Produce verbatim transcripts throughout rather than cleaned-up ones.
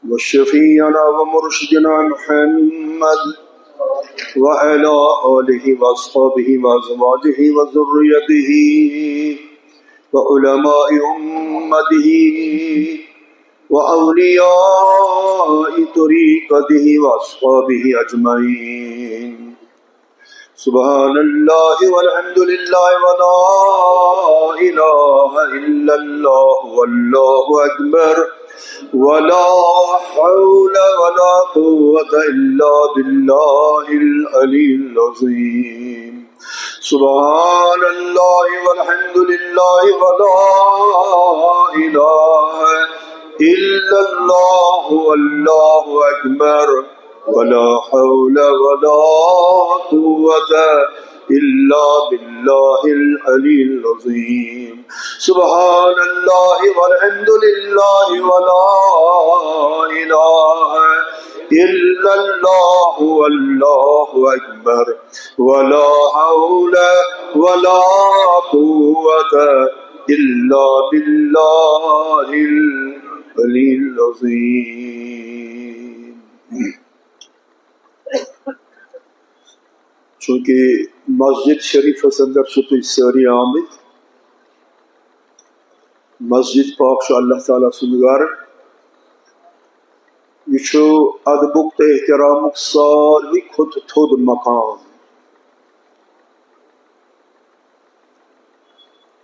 وشفيعنا ومرشدنا محمد وعلى آله وأصحابه وأزواجه وذريته وعلماء أمته وأولياء طريقته وأصحابه أجمعين. سبحان الله والحمد لله ولا إله إلا الله والله أكبر ولا حول ولا قوة إلا بالله العلي العظيم. سبحان الله والحمد لله ولا إله إلا الله والله أكبر ولا حول ولا قوة إلا بالله العلي العظيم. سبحان الله والحمد لله ولا إله إلا الله والله أكبر ولا حول ولا قوة إلا بالله العلي العظيم. چونکہ مسجد شریفس اندر چھو تُہۍ سٲری آمٕتۍ، مسجد پاک چھُ اللہ تعالیٰ سُنٛد گھر۔ یہِ چھُ ادبُک تہٕ احترامُک ساروی کھۄتہٕ تھوٚد مقام۔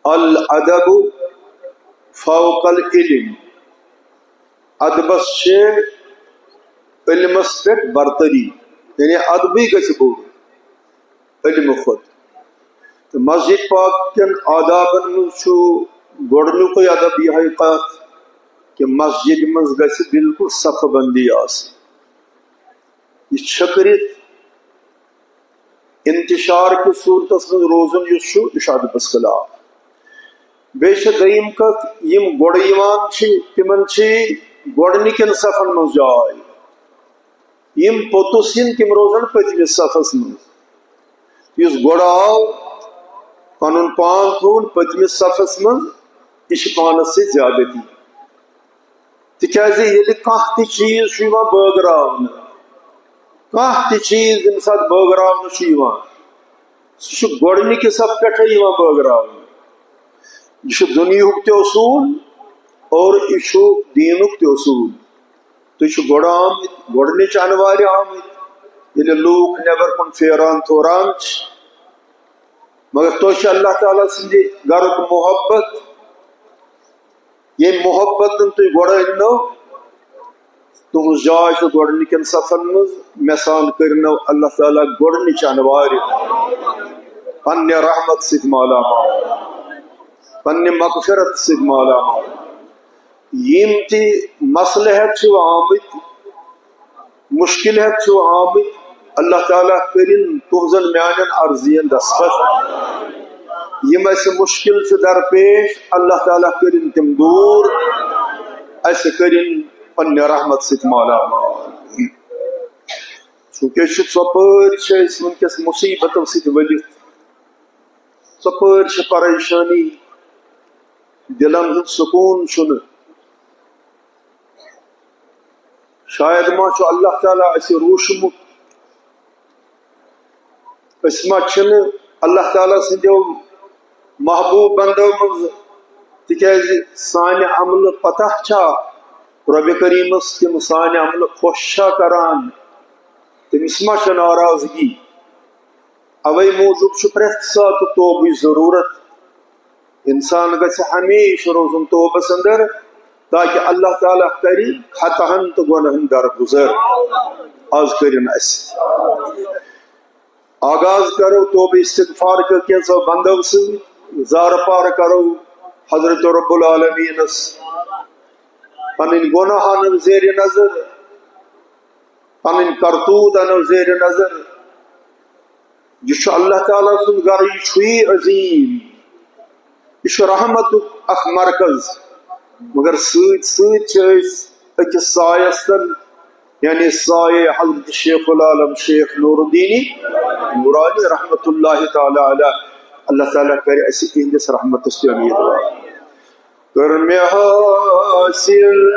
الادب فوق العلم، ادبس چھِ علمس پٮ۪ٹھ برتری، یعنی ادبٕے گژھِ بوٚڑ علمہٕ کھۄتہٕ۔ تہٕ مسجد پاک کٮ۪ن آدابن منٛز چھُ گۄڈٕنیُکُے ادب یِہوٚے کتھ کہِ مسجد منٛز گژھِ بالکل صفہٕ بندی آسٕنۍ۔ یہِ چھٔکرِتھ انتشار کِس صورتس منٛز روزُن یُس چھُ، یہِ چھُ ادبس خلاف۔ بیٚیہِ چھِ دوٚیِم کتھ، یِم گۄڈٕ یِوان چھِ، تِمن چھِ گۄڈٕنِکٮ۪ن صفن منٛز جاے، یِم پوٚتُس یِن، تِم روزن پٔتمِس صفس منٛز۔ یُس گۄڈٕ آو، پنُن پان تھوٚوُن پٔتمِس صفس منٛز، یہِ چھِ پانس سۭتۍ زیادتی۔ تِکیازِ ییٚلہِ کانٛہہ تہِ چیٖز چھُ یِوان بٲگراونہٕ، کانٛہہ تہِ چیٖز ییٚمہِ ساتہٕ بٲگراونہٕ چھُ یِوان، سُہ چھُ گۄڈٕنِکِس صفہٕ پٮ۪ٹھَے یِوان بٲگراونہٕ۔ یہِ چھُ دُنیاہُک تہِ اصوٗل اور یہِ چھُ دیٖنُک تہِ اصوٗل۔ تُہۍ چھِو گۄڈٕ آمٕتۍ، گۄڈٕنِچ انوارِ آمٕتۍ۔ ییٚلہِ لوٗکھ نٮ۪بر کُن پھیران تھوران چھِ، مگر تۄہہِ چھُ اللہ تعالیٰ سٕنٛدِ گرُک محبت۔ ییٚمہِ محبتن تُہۍ گۄڈٕ أنۍنو، تُہٕنٛز جاے چھِ گۄڈٕنِکٮ۪ن صفن منٛز۔ مےٚ سان کٔرِنو اللہ تعالیٰ گۄڈٕنِچ انوارِ پننہِ رحمت سۭتۍ مالا مال، پننہِ مغفرت سۭتۍ مالا مال۔ یِم تہِ مسلہٕ ہٮ۪تھ چھِو آمٕتۍ، مُشکِل ہٮ۪تھ چھِو آمٕتۍ، اللہ تعالیٰ کٔرِن تُہنٛزن میانٮ۪ن عرضین دستخط۔ یِم اَسہِ مُشکِل چھِ درپیش، اللہ تعالیٰ کٔرِن تِم دوٗر، اَسہِ کٔرِن پننہِ رحمت سۭتۍ مالا مال۔ چونکہ أسۍ چھِ ژۄپٲرۍ چھِ أسۍ وٕنکیٚس مُصیٖبتو سۭتۍ ؤلِتھ، ژۄپٲرۍ چھِ پریشٲنی، دِلن ہُنٛد سکوٗن چھُنہٕ۔ شاید ما چھُ اللہ تعالیٰ اَسہِ روٗشمُت، أسۍ ما چھِنہٕ اللہ تعالیٰ سٕنٛدیو محبوٗب بندو منٛز، تِکیازِ سانہِ عملہٕ پتہ چھا رۄبِ کریٖمس تِم سانہِ عملہٕ خۄش چھا کران، تٔمِس ما چھِ ناراضگی؟ اوے موٗجوٗب چھُ پرٛٮ۪تھ ساتہٕ توبٕچ ضروٗرت۔ انسان گژھِ ہمیشہِ روزُن توبس اندر، تاکہ اللہ تعالیٰ کرِ خطاہن تہٕ گۄناہن درگُزر۔ آز کٔرِن اسہِ آغاز کرو توبہ استغفار کیو کینٛژھو بندو سۭتۍ، زارٕ پار کرو حضرت رب العالمینس، پنٕنۍ گۄناہ انو زیر نظر، پنٕنۍ کرتوت انو زیر نظر۔ یہِ چھُ اللہ تعالیٰ سُنٛد گرٕ، یہِ چھُ یی عظیٖم، یہِ چھُ رحمتُک اکھ مرکز۔ مگر سۭتۍ سۭتۍ چھِ أسۍ أکِس سایس تل، یعنی سایے حضرت شیخ العالم شیخ نور الدینی نورانی رحمت اللہ تعالیٰ علیہ۔ اللہ تعالیٰ کرِ اَسہِ یِہنٛدِس رحمتس تہِ امیٖدوار۔ کٔر مےٚ حٲصِل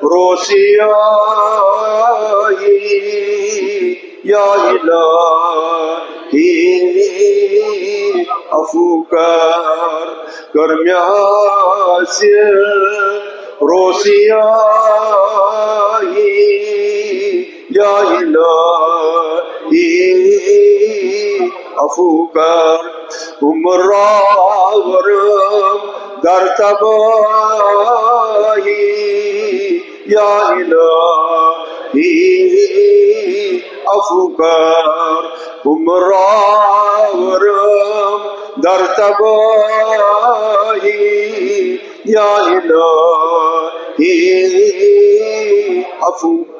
روسیاہی، یا الہی عفو کر۔ کٔر مےٚ حٲصِل روسیاہی، یا الہی عفو کر۔ عمر آورم در تباہی، یا الہی عفو کر۔ عمر آورم در تباہی، یا الہی عفو۔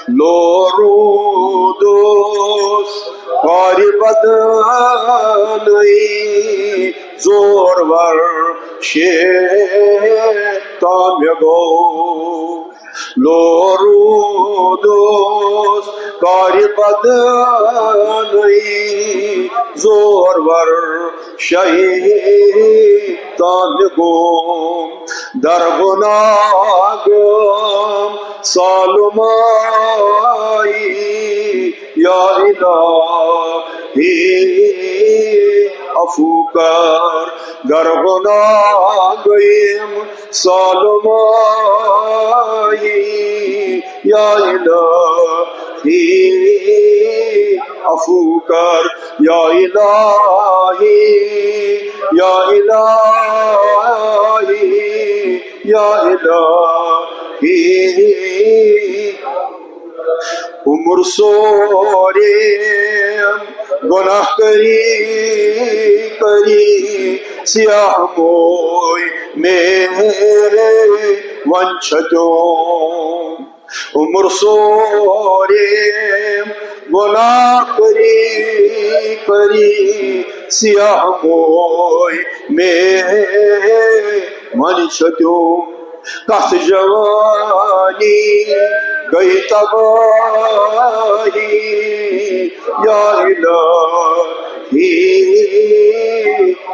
لو رودس کارِ بدنی زورور شیطان مےٚ گوٚو۔ لو رودس کارِ بدنی زورور شیطان گوٚو۔ در گناہ گم سالمائی، یا الہی عفو کر۔ در گناہ گم سالمائی، یا الہی عفو کر۔ یا الہی، یا الہی، یا الہی۔ عمر سوریم گناہ کری کری سیاہ موی مے ون چھتیوم۔ عمر سوریم گناہ کری کری سیاہ موی مے ون چھتیوم۔ کتھ جوانی گٔے تباہی، یا الہی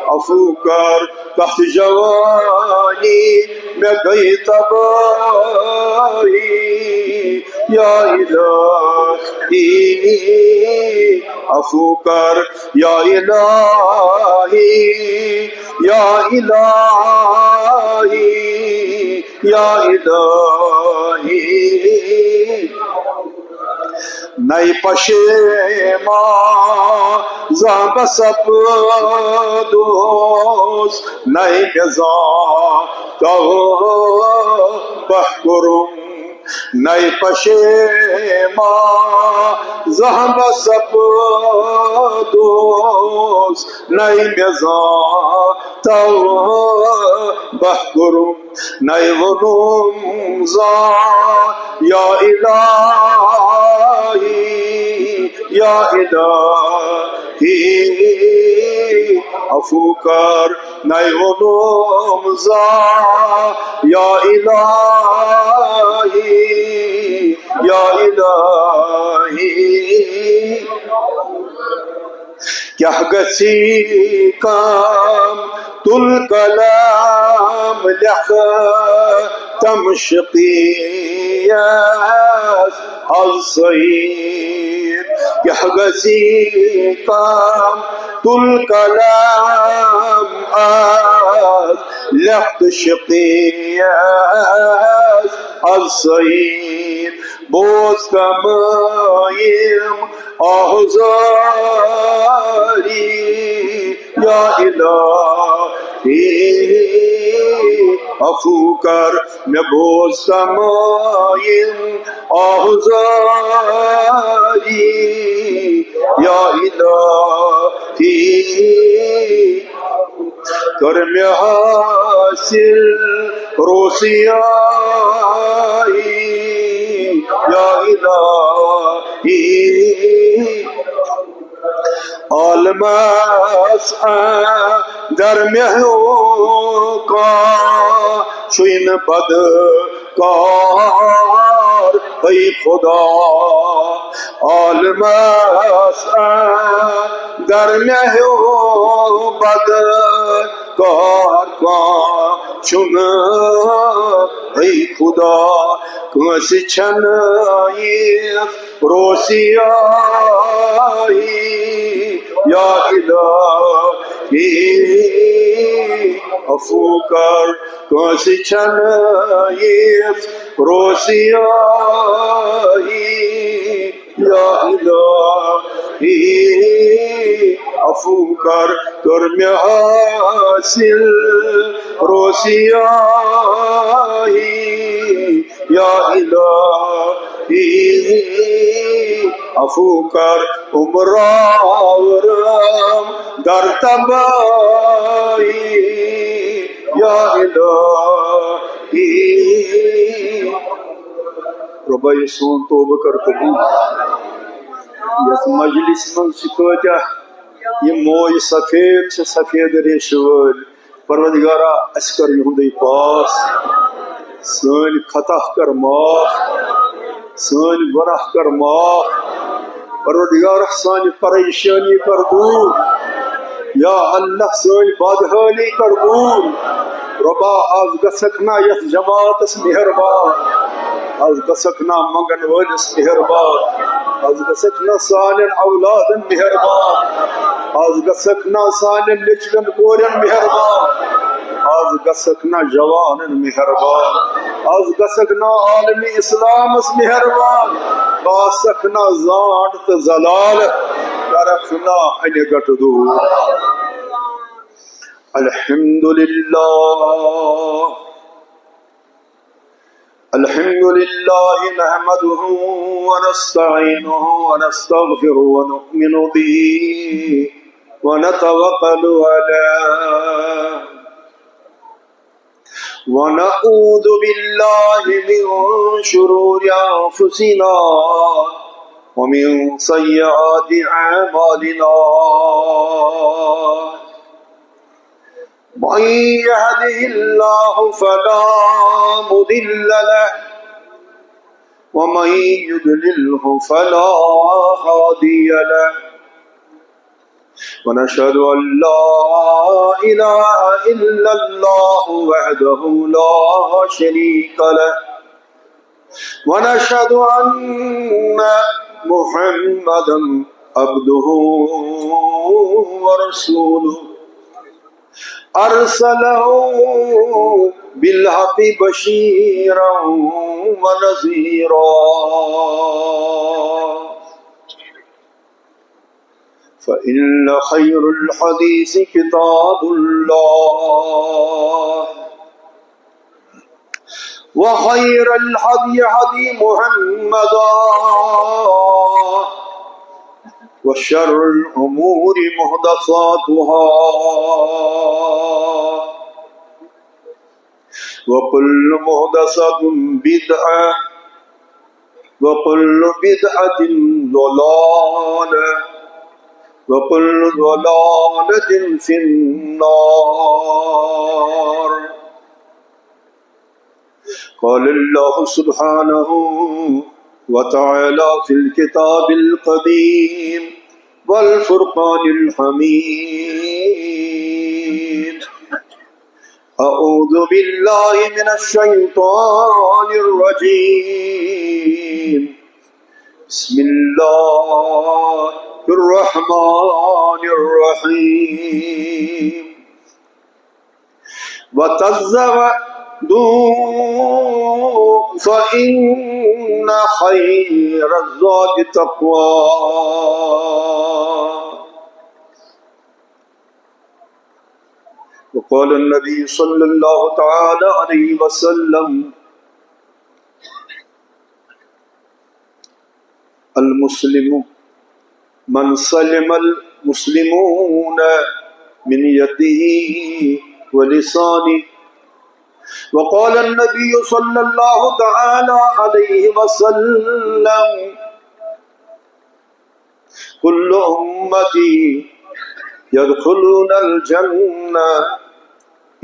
عفو کر۔ کتھ جوانی مےٚ گٔے تباہی، یا الہی عفو کر۔ یا الہی، یا الہی، یا الہی۔ نَے پشیمان زانٛہہ بہٕ سپدوس، نَے مےٚ زانٛہہ توبہ کوٚرُم۔ نَے پشیمان زانٛہہ بہٕ سپدوس، نَے مےٚ زانٛہہ توبہ کوٚرُم۔ نَے ووٚنُم زانٛہہ یا الہی، یا الہی عفو کر۔ نَے ووٚنُم زانٛہہ یا الہی، یا الہی۔ کیٛاہ گژھی کم، تُل قلم لیکھ تم شقیس از سعید۔ کیٛاہ گژھی کم، تُل قلم از لیکھ تم شقیس از سعید۔ بوز تم یِم آہ زاری، یا الہی عفو کر۔ مےٚ بوز تم یِم آہ زاری، یا الہی۔ کٔر مےٚ حٲصِل روسیاہی، یا الہی۔ عالمس اندر مےٚ ہیوٗ کانٛہہ چھُے نہٕ بدکار، اے خدا۔ عالمس اندر مےٚ ہیوٗ بدکار کانٛہہ چھُنہٕ، اے خدا، کٲنٛسہِ چھَنہٕ یِژھ روسیاہی۔ یا الہی، عفو کر، کٲنٛسہِ چھَنہٕ یِژھ روسیاہی۔ یا الہی، عفو کر، کٔر مےٚ حٲصِل روسیاہی۔ یا الہی، عفو کر، عمر آورم در تباہی۔ یا الہی، رۄبا، یہِ سون توبہٕ کر قبول۔ یَتھ مجلس منٛز چھِ کۭتیاہ یِم موے سفید چھِ، سفید ریشہِ وٲلۍ۔ پروردگارا، اَسہِ کر یِہُنٛدُے پاس۔ سٲنۍ خطا کر معاف، سٲنۍ گۄناہ کر معاف۔ پروردگارا، سانہِ پریشٲنی کر دوٗر۔ یا اللہ، سٲنۍ بدحٲلی کر دوٗر۔ رۄبا، از گژھکھ نا یتھ جماعتس مہربان، از گژھکھ نا منگن وٲلِس مہربان، از گژھکھ نا سانٮ۪ن اولادن مہربان، از گژھکھ نا سانٮ۪ن نیٚچوٮ۪ن کورٮ۪ن مہربان، از گژھکھ نا جوانن مہربان، از گژھکھ نا عالم اسلامس مہربان، باسکھ نا زانڈ تہٕ زلال، کرکھ نا انہِ گٹ دوٗر۔ الحمد لله. الحمد لله نحمده ونستعينه ونستغفره ونؤمن به ونتوكل عليه ونعوذ بالله من شرور أنفسنا ومن سيئات أعمالنا. من يهده الله فلا مضل له ومن يضلله فلا هادي له. ونشهد أن لا إله إلا الله وحده لا شريك له. ونشهد أن محمدا عبده ورسوله. أرسله بالحق بشيرا ونذيرا. فإن خير الحديث كتاب الله، وخير الهدي هدي محمد، وشر الأمور محدثاتها، وكل محدثة بدعة، وكل بدعة ضلالة، وكل ضلالة في النار. قال الله سبحانه وتعالى في الكتاب القديم والفرقان الحميد: أعوذ بالله من الشيطان الرجيم. بسم الله الرحمن الرحيم. وتزودوا فإن خير الزاد التقوى. وقال النبي صلى الله تعالى عليه وسلم: المسلم من سلم المسلمون من يده ولسانه. وقال النبي صلى الله تعالى عليه وسلم: كل أمتي يدخلون الجنة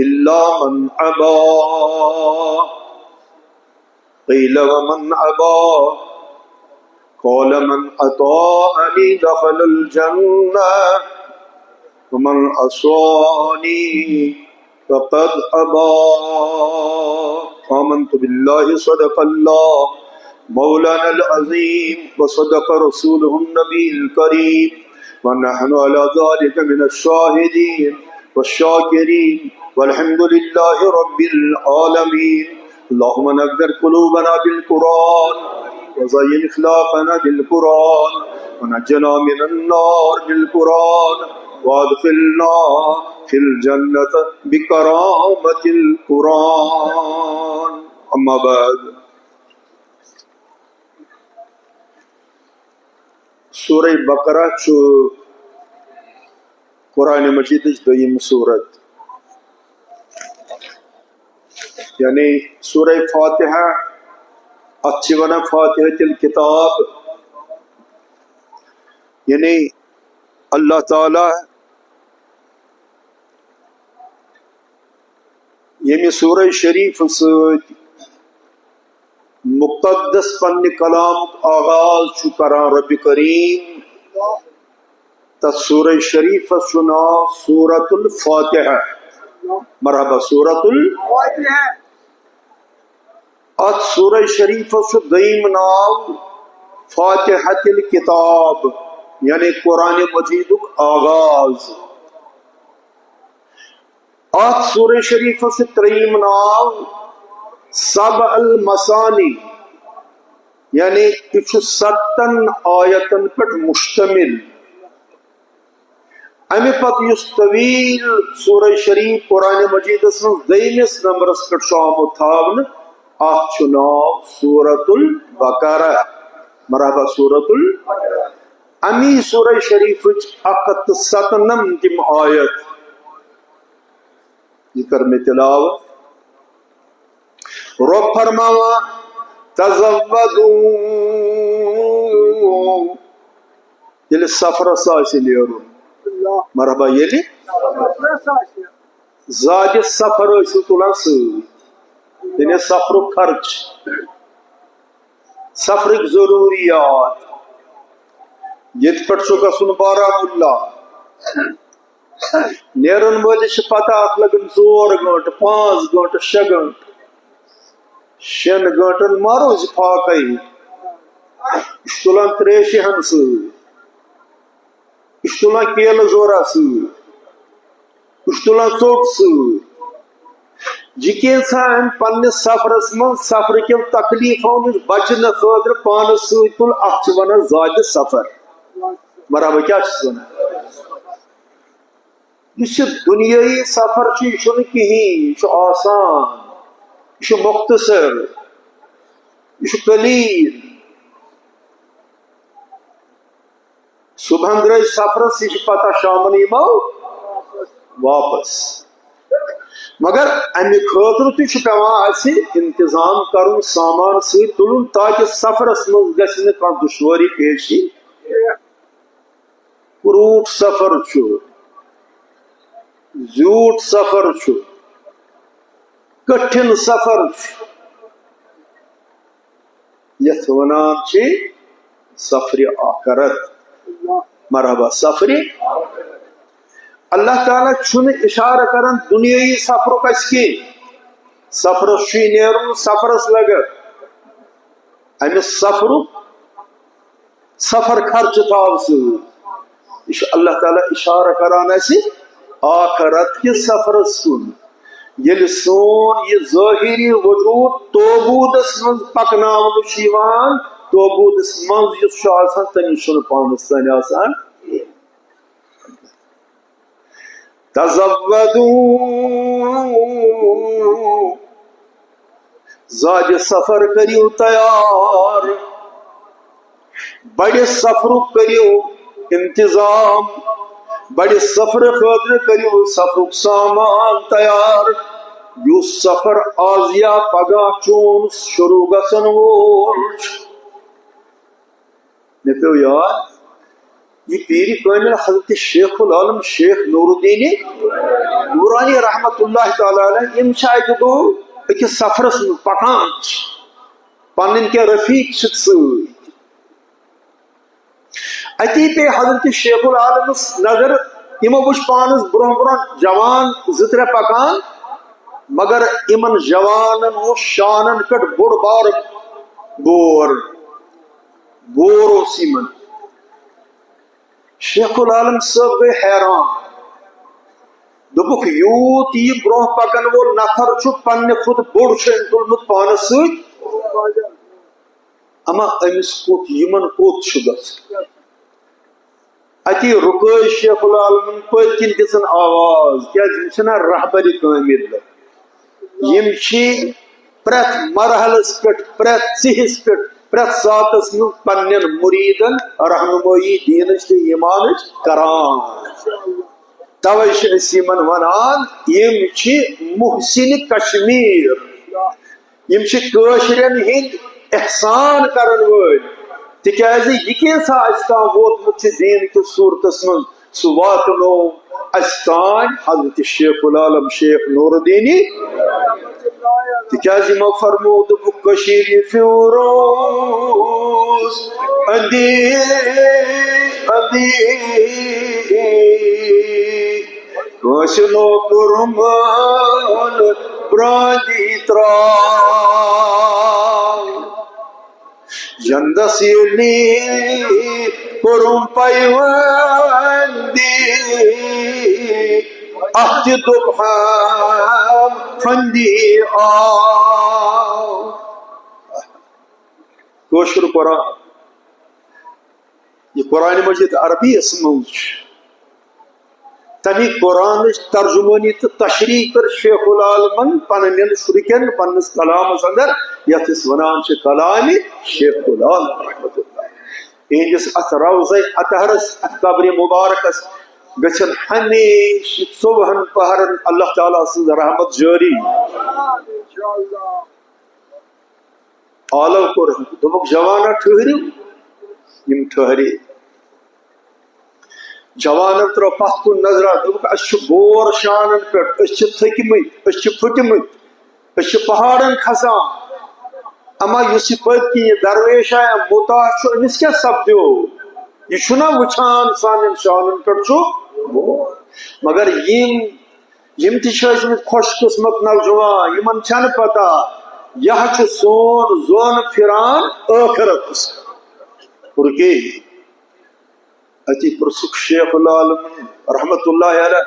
إلا من أبى. قيل: ومن أبى؟ قال: من أطاعني دخل الجنة ومن عصاني فقد أبى. آمنت بالله، صدق الله مولانا العظيم، وصدق رسوله النبي الكريم، ونحن على ذلك من الشاهدين والشاكرين، والحمد لله رب العالمين. اللهم نور قلوبنا بالقرآن، وزين أخلاقنا بالقرآن، ونجنا من النار بالقرآن، وأدخلنا في الجنة بكرامة القرآن. أما بعد. سورة بقرة چھُ قرآن مجیدٕچ دوٚیِم سورت، یعنی سورہ فاتحہ، اتھ چھِ ونان فاتحۃ الکتاب، یعنی اللہ تعالیٰ ییٚمہِ سورہ شریف سۭتۍ مقدس پننہِ کلامُک آغاز چھُ کران رب کریم، تتھ سورہ شریفس چھُ ناو سورۃ الفاتحہ۔ مرحبا، سورۃ ال۔ اتھ سورہ شریفس چھُ دوٚیِم ناو فاتحۃ الکتاب، یعنی قرآن مجیدُک آغاز۔ اتھ سورہ شریفس چھُ ترٛیٚیِم ناو سبع المثانی، یعنی یہِ چھُ ستن آیتن پٮ۪ٹھ مشتمل۔ امہِ پتہٕ یُس طویل سورہ شریف قرآن مجیدس منٛز دوٚیمِس نمبرس پٮ۪ٹھ چھُ آمُت تھاونہٕ، اتھ چھُ ناو سورۃ البقرہ۔ مرحبا، سورۃ ال۔ امی سورہ شریفٕچ اکھ ہتھ تہٕ ستنمتِم آیت، یہِ کٔر مےٚ تلاوت۔ رۄب فرماوان، تزودوا، ییٚلہِ سفرس آسہِ نیرُن۔ مرحبا، ییٚلہِ زیادٕ سفر ٲسِو تُلان سۭتۍ، یعنی سفرُک خرچ، سفرٕکۍ ضروٗریات، ییٚتہِ پٮ۪ٹھ چھُ گژھُن بارہمولہ، نیرن وٲلِس چھِ پتہ، اکھ لگن ژور گٲنٹہٕ، پانٛژھ گٲنٹہٕ، شےٚ گٲنٹہٕ۔ شٮ۪ن گٲنٹن ما روزِ فاقے؟ یہِ چھُ تُلان تریشہِ ہن سۭتۍ، یہِ چھُ تُلان کیلہٕ جورہ سۭتۍ، یہِ چھُ تُلان ژوٚٹ سۭتۍ۔ یہِ کینٛژھا أمۍ پننِس سفرس منٛز سفرٕ کٮ۪ن تکلیفو نِش بچنہٕ خٲطرٕ پانس سۭتۍ تُل، اتھ چھِ ونان زیادٕ سفر۔ مرحبا، کیٛاہ چھِس ونان؟ یُس یہِ دُنیٲیی سفر چھُ، یہِ چھُنہٕ کِہیٖنۍ، یہِ چھُ آسان، یہِ چھُ مختصر، یہِ چھُ قلیل۔ صبحن درٛٲے سفرس، یہِ چھِ پتہ شامن یِمو واپس۔ مگر امہِ خٲطرٕ تہِ چھُ پٮ۪وان اسہِ انتظام کرُن، سامان سۭتۍ تُلُن، تاکہِ سفرس منٛز گژھِ نہٕ کانٛہہ دُشوٲری پیش یِنۍ۔ کروٗٹھ سفر چھُ، زیوٗٹھ سفر چھُ، کٹھِن سفر چھُ، یتھ ونان چھِ سفرِ آخرت۔ مرحبا، سفرِ۔ اللہ تعالیٰ چھُنہٕ اشارٕ کران دُنیٲیی سفرُک اسہِ کینٛہہ۔ سفرس چھُے نیرُن، سفرس لگہِ۔ امہِ سفرُک سفر خرچہٕ تھاو سۭتۍ۔ یہِ چھُ اللہ تعالیٰ اشارٕ کران اسہِ آخرت کِس سفرس کُن۔ ییٚلہِ سون یہِ ظٲہری وجوٗد توبوٗدس منٛز پکناونہٕ چھُ یِوان، توبوٗدس منٛز یُس چھُ آسان، تٔمِس چھُنہٕ پانس تانۍ آسان کینٛہہ۔ تزودوا، زیادٕ سفر کٔرِو تیار، بڑِ سفرُک کٔرِو انتظام، بڑِ سفرٕ خٲطرٕ کٔرِو سفرُک سامان تیار، یُس سفر از یا پگاہ چون شروع گژھن وول چھُ۔ مےٚ پیوٚو یاد، یہِ پیٖرِ کٲمِل حضرت شیخ العالم شیخ نور الدین نورانی رحمت اللہ تعالیٰ علیہ، یِم چھِ اَکہِ دۄہ أکِس سفرس منٛز پکان چھِ پنٕنۍ کینٛہہ رفیق چھِکھ سۭتۍ۔ اَتی پیٚیہِ حضرت شیخ العالمس نظر، یِمو وٕچھ پانس برونٛہہ برونٛہہ جوان زٕ ترٛےٚ پکان، مگر یِمن جوانن اوس شانن پٮ۪ٹھ بوٚڑ بار بور، بور اوس یِمن۔ شیخ العالم صٲب گٔے حیران، دوٚپُکھ، یوٗت یہِ برونٛہہ پکن وول نفر چھُ، پننہِ کھۄتہٕ بوٚڑ چھُ أمۍ تُلمُت پانس سۭتۍ، اما أمِس کوٚت، یِمن کوٚت چھُ گژھُن؟ اتی رُکٲے شیخ العالمن پٔتۍ کِنۍ دِژٕن آواز، کیازِ یِم چھِنہ رہبرِ کٲمِل۔ یِم چھِ پرٛٮ۪تھ مرحلس پٮ۪ٹھ، پرٛٮ۪تھ ژِہِس پٮ۪ٹھ، پرٛٮ۪تھ ساتس منٛز پننٮ۪ن مُریٖدن رہنمٲیی دیٖنٕچ تہٕ ایٖمانٕچ کران۔ توے چھِ أسۍ یِمن ونان، یِم چھِ محسن کشمیر، یِم چھِ کٲشرٮ۪ن ہٕنٛدۍ احسان کرن وٲلۍ، تِکیازِ یہِ کینٛژھا اَسہِ تام ووتمُت چھُ دیٖن کِس صوٗرتس منٛز، سُہ واتنو اَسہِ تام حضرت شیخ العالم شیخ نور الدینی۔ تِکیازِ یِمو فرموو، دوٚپُکھ، کٔشیٖرِ فیروز اندی اندی، کٲنٛسہِ نوکُر مٲل براندی ترٛاو۔ جندس ییٚلہِ کوٚرُم پیوندی، اتھ تہِ دوٚپہم فندی آو۔ کٲشُر قرآن، یہِ قرآن مجید عربی یس منٛز چھُ، تَمہِ قرآنٕچ ترجمٲنی تہٕ تشریح کٔر شیخ العالمن پننٮ۪ن شُرکٮ۪ن پننِس کلامس اندر، یتھ أسۍ ونان چھِ کلامِ شیخ العالم رحمۃ اللہ۔ یِہنٛدِس اتھ روضہ اطہرس، اتھ قبرِ مبارکس گژھن ہمیشہِ ژوٚوُہن پہرن اللہ تعالیٰ سٕنٛز رحمت جٲری۔ آلو کوٚر، دوٚپُکھ، جوانا، ٹھٔہرِو۔ یِم ٹھٔہرے۔ جوانن ترٲو پتھ کُن نظرا، دوٚپُکھ، اسہِ چھُ بور شانن پٮ۪ٹھ، أسۍ چھِ تھٔکۍ مٕتۍ، أسۍ چھِ پھٕٹۍ مٕتۍ، أسۍ چھِ پہاڑن کھسان۔ اما یُس یہِ پٔتۍ کِنۍ یہِ درویش آیا، مُتاع چھُ، أمِس کیٛاہ سپدیو؟ یہِ چھُنہ وٕچھان سانٮ۪ن شانن پٮ۪ٹھ چھُ بور۔ مگر یِم یِم تہِ چھِ ٲسمٕتۍ خۄش قٕسمت نوجوان، یِمن چھنہٕ پتہ، یہِ ہا چھُ سون زون پھران ٲخرتس۔ پُرگے۔ اتی پرژھُکھ شیخ العالمن رحمت اللہ علیہ،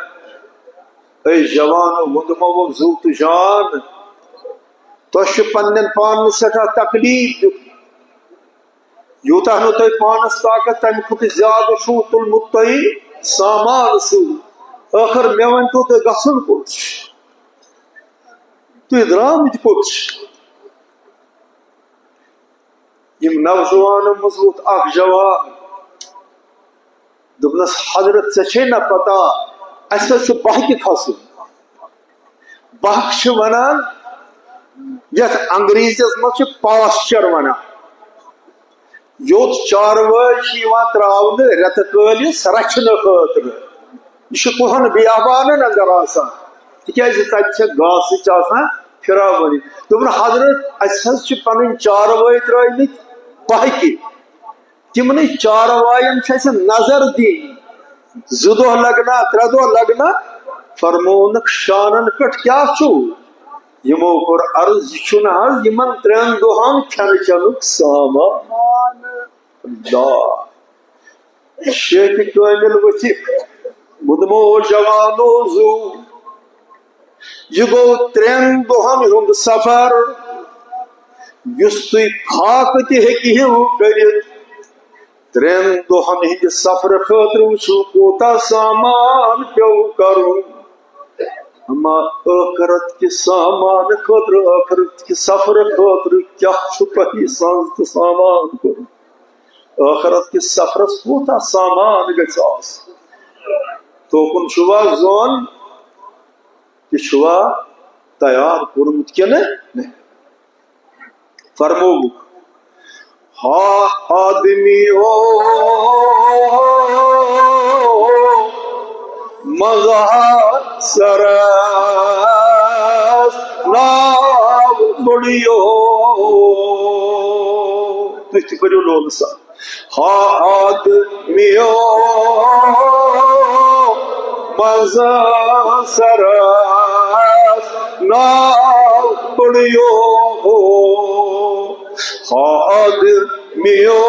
اے جوانو، ووٚنمو زُو تہٕ جان، تۄہہِ چھُ پننٮ۪ن پانن سٮ۪ٹھاہ تکلیف دیُتمُت۔ یوٗتاہ نہٕ تۄہہِ پانس طاقت، تمہِ کھۄتہٕ زیادٕ چھُو تُلمُت تۄہہِ سامان سۭتۍ۔ ٲخر مےٚ ؤنۍتو، تۄہہِ گژھُن کوٚت چھُ؟ تُہۍ درٛامٕتۍ کوٚت چھِ؟ یِم نوجوانو منٛز ووٚتھ اکھ جوان، دوٚپنس، حضرت، ژےٚ چھے نہ پتہ، اسہِ حظ چھُ بہکہِ کھسُن۔ بہک چھِ ونان، یتھ انگریزیس منٛز چھِ پاسچر ونان۔ یوٚت چاروٲے چھِ یِوان تراونہٕ رٮ۪تہٕ کٲلِس رچھنہٕ خٲطرٕ۔ یہِ چھُ کُہن بیابانن اندر آسان، تِکیازِ تتہِ چھےٚ گاسہٕ چھِ آسان پھراوٲنی۔ دوٚپُن، حضرت، اسہِ حظ چھِ پنٕنۍ چاروٲے ترٲومٕتۍ بہکہِ۔ تِمنٕے چاروایَن چھُ اَسہِ نظر دِنۍ، زٕ دۄہ لگنا، ترٛےٚ دۄہ لگنا؟ فرموونکھ، شانن پٮ۪ٹھ کیٛاہ چھُو؟ یِمو کوٚر عرض، یہِ چھُنہٕ حظ یِمن ترٛٮ۪ن دۄہن کھٮ۪نہٕ چٮ۪نُک سامان؟ اللہ! شیخ کٲمِل ؤتھِکھ، ووٚنمو، جوانو زُو، یہِ گوٚو ترٛٮ۪ن دۄہن ہُنٛد سفر، یُس تُہۍ فاقہٕ تہِ ہیٚکہِ ہِو کٔرِتھ۔ ترٛٮ۪ن دۄہن ہٕنٛدِ سفرٕ خٲطرٕ وٕچھِو، کوٗتاہ سامان پیوٚو کرُن۔ اما ٲخرت کہِ سامان خٲطرٕ، ٲخرت کہِ سفرٕ خٲطرٕ کیٛاہ چھُ تۄہہِ سنٛز تہٕ سامان کوٚرمُت؟ ٲخرت کِس سفرس کوٗتاہ سامان گژھِ آسُن؟ توکُن چھُوا زون؟ یہِ چھُوا تیار کوٚرمُت کِنہٕ نہ؟ فرمووُکھ، ہا آدمی ہو مزہ سرس ناو بڑیو۔ تُہۍ تہِ پٔرِو لولہٕ سان۔ ہا آدمیو مزہ سرس لا پڑیو ہو، آدمیو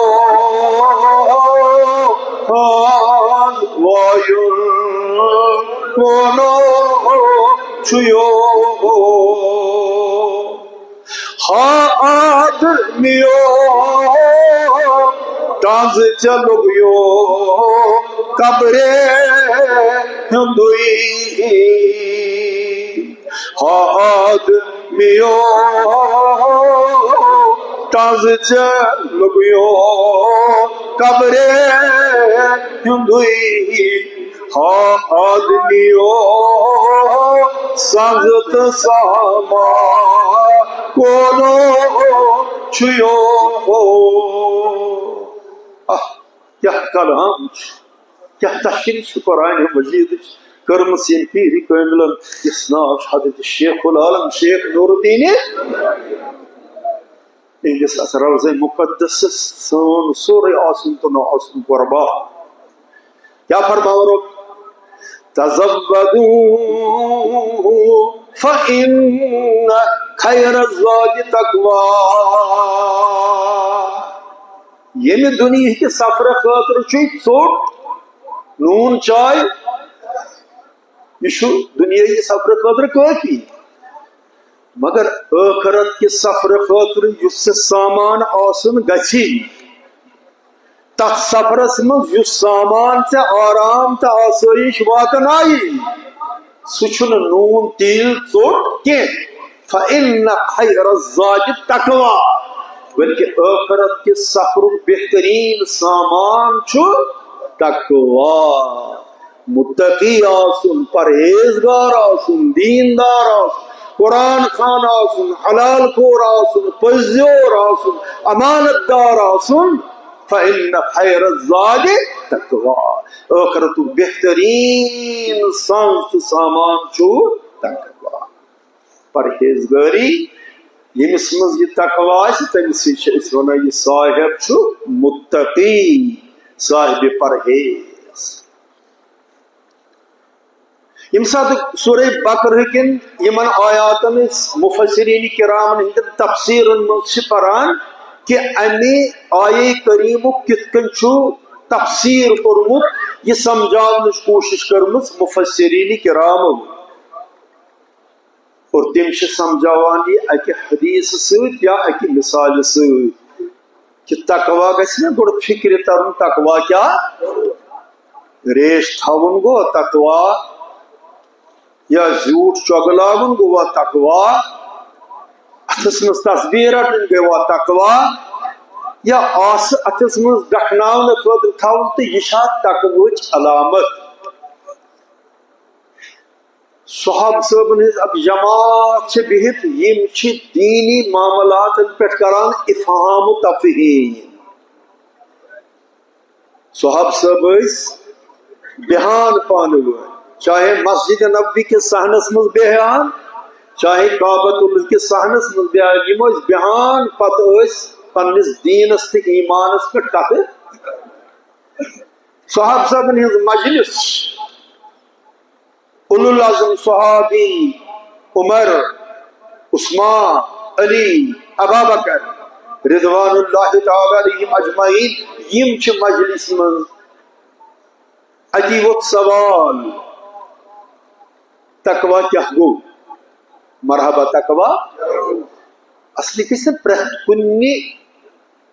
ہاز وایُن کونو چھُیو ہو۔ ہا آدمیو، ٹنز ژےٚ لوٚگیو قبرِ ہُنٛدُے۔ ہا آدمیو، ٹنز ژےٚ لوٚگیو قبرِ ہُنٛدُے۔ ہا آدمیو، سنز تہٕ سامان کونو چھُیو۔ آہ، کیٛاہ کلام چھُ، کیٛاہ تشریح چھِ قرآن مجیدٕچ کٔرمٕژ ییٚمہِ پیٖرِ کٲمِلن، یُس ناو چھُ حضرت شیخ العالم شیخ نور الدین۔ یِہنٛدِس اَتھ روضہ مقدسس سون سورُے آسُن تہٕ نہ آسُن قربان۔ کیٛاہ فرماوان رۄب؟ تزودوا فإن خیر الزاد تقوی۔ ییٚمہِ دُنیہٕکہِ سفرٕ خٲطرٕ چھُے ژوٚٹ، نوٗن چاے، یہِ چھُ دُنیٲیی سفرٕ خٲطرٕ کٲفی۔ مگر ٲخرت کہِ سفرٕ خٲطرٕ یُس ژےٚ سامان آسُن گژھی، تتھ سفرس منٛز یُس سامان ژےٚ آرام تہٕ آسٲیِش واتنایی، سُہ چھُنہٕ نوٗن تیٖل ژوٚٹ کینٛہہ۔ فإن خیر الزاد تقوی، بلکہ ٲخرت کہِ سفرُک بہتریٖن سامان چھُ تقوی۔ متقی آسُن، پرہیزگار آسُن، دیندار آسُن، قرآن خوان آسُن، حلال کور آسُن، پٔزیور آسُن، امانت دار آسُن۔ فإن خیر الزاد تقوی۔ ٲخرتُک بہتریٖن سنز تہٕ سامان چھُ تقوی، پرہیزگٲری۔ ییٚمِس منٛز یہِ تقوی آسہِ، تٔمِس سۭتۍ چھِ أسۍ وَنان، یہِ صاحب چھُ متقی، صاحب پرہیز۔ ییٚمہِ ساتہٕ سورہ بقرہ کٮ۪ن یِمن آیاتن أسۍ مفسرین کرامن ہٕنٛدٮ۪ن تفسیرن منٛز چھِ پران کہِ اَمہِ آیے کریمُک کِتھ کٔنۍ چھُ تفسیر کوٚرمُت، یہِ سمجھاونٕچ کوٗشش کٔرمٕژ مفسرین کرامو۔ اور تِم چھِ سمجھاوان یہِ اَکہِ حدیثہٕ سۭتۍ یا اَکہِ مثالہِ سۭتۍ کہِ تقوی گژھِ مےٚ گۄڈٕ فکرِ ترُن، تقوی کیٛاہ؟ ریش تھاوُن گوٚو تقوی، یا زیوٗٹھ چۄگہٕ لاگُن گوٚوا تقوی، اَتھس منٛز تسبیح رٹٕنۍ گٔوا تقوی، یا آسہٕ اَتھس منٛز ڈکھناونہٕ خٲطرٕ تھاوُن، تہٕ یہِ چھا تقوہٕچ علامت؟ صحابہ صٲبن ہٕنٛز اکھ جماعت چھِ بِہِتھ، یِم چھِ دیٖنی معاملاتن پٮ۪ٹھ کران افہام و تفہیم۔ صحابہ صٲب ٲسۍ بیٚہان پانہٕ ؤنۍ، چاہے مسجد نبوی کِس صحنس منٛز بیٚہان، چاہے کعبۃ اللہ کِس صحنس منٛز بیٚہان، یِم ٲسۍ بیٚہان، پتہٕ ٲسۍ پننِس دیٖنس تہٕ ایٖمانس پٮ۪ٹھ کتھٕ۔ صحابہ صٲبن ہٕنٛز مجلس، اولو العزم صحابی، عمر، عثمان، علی، ابا بکر، رضوان اللہ تعالی علیہم اجمعین، یِم چھِ مجلس منٛز۔ اتی ووت سوال، تقوی کیٛاہ گوٚو؟ مرحبا تقوی۔ اصلی گژھِ نہٕ پرٛٮ۪تھ کُنہِ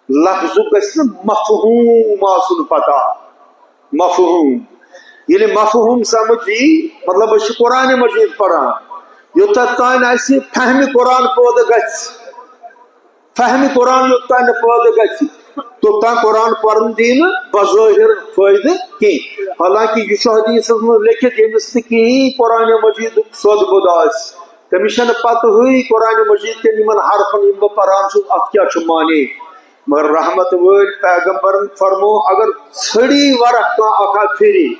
لفظُک گژھِ نہٕ مفہوم آسُن پتہ۔ مفہوم، ییٚلہِ مفہوم سمجھ یی، مطلب، أسۍ چھِ قرآن مجید پران، یوٚتتھ تام اَسہِ فہمِ قرآن پٲدٕ گژھِ، فہمِ قرآن یوٚتتھ تام نہٕ پٲدٕ گژھِ، توٚتام قرآن پرُن دی نہٕ بظٲہر فٲیدٕ کینٛہہ۔ حالانکہ یہِ چھُ حدیثس منٛز لیکھِتھ، ییٚمِس نہٕ کِہیٖنۍ قرآن مجیدُک سوٚد بوٚد آسہِ، تٔمِس چھَنہٕ پتہٕے قرآن مجید کٮ۪ن یِمن حرفن، یِم بہٕ پران چھُس، اتھ کیٛاہ چھُ معنی۔ مگر رحمت وٲلۍ پیغمبرن فرمو، اگر ژھٔڑی ورق کانٛہہ اکھ اکھ پھِری،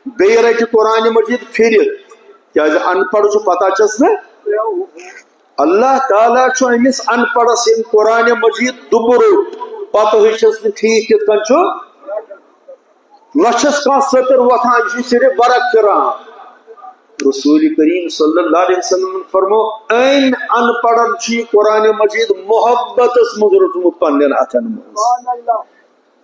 بیٚیہِ رٹہِ قرآن مجید پھِرِتھ، کیازِ ان پڑھ چھُ، پتہ چھس نہٕ۔ اللہ تعالیٰ چھُ أمِس ان پڑھس ییٚمۍ قرآن مجید دُبہٕ روٚٹ، پتہٕ ہٕے چھس نہٕ ٹھیٖک کِتھ کٔنۍ چھُ۔ لچھس کانٛہہ سٔتٕر وۄتھان، یہِ چھُ صرف ورق پھِران۔ رسول کریم صلی اللہ علیہ وسلم فرمو، أمۍ ان پڑھن چھُ یہِ قرآن مجید محبتس منٛز روٚٹمُت پننٮ۪ن اتھن منٛز۔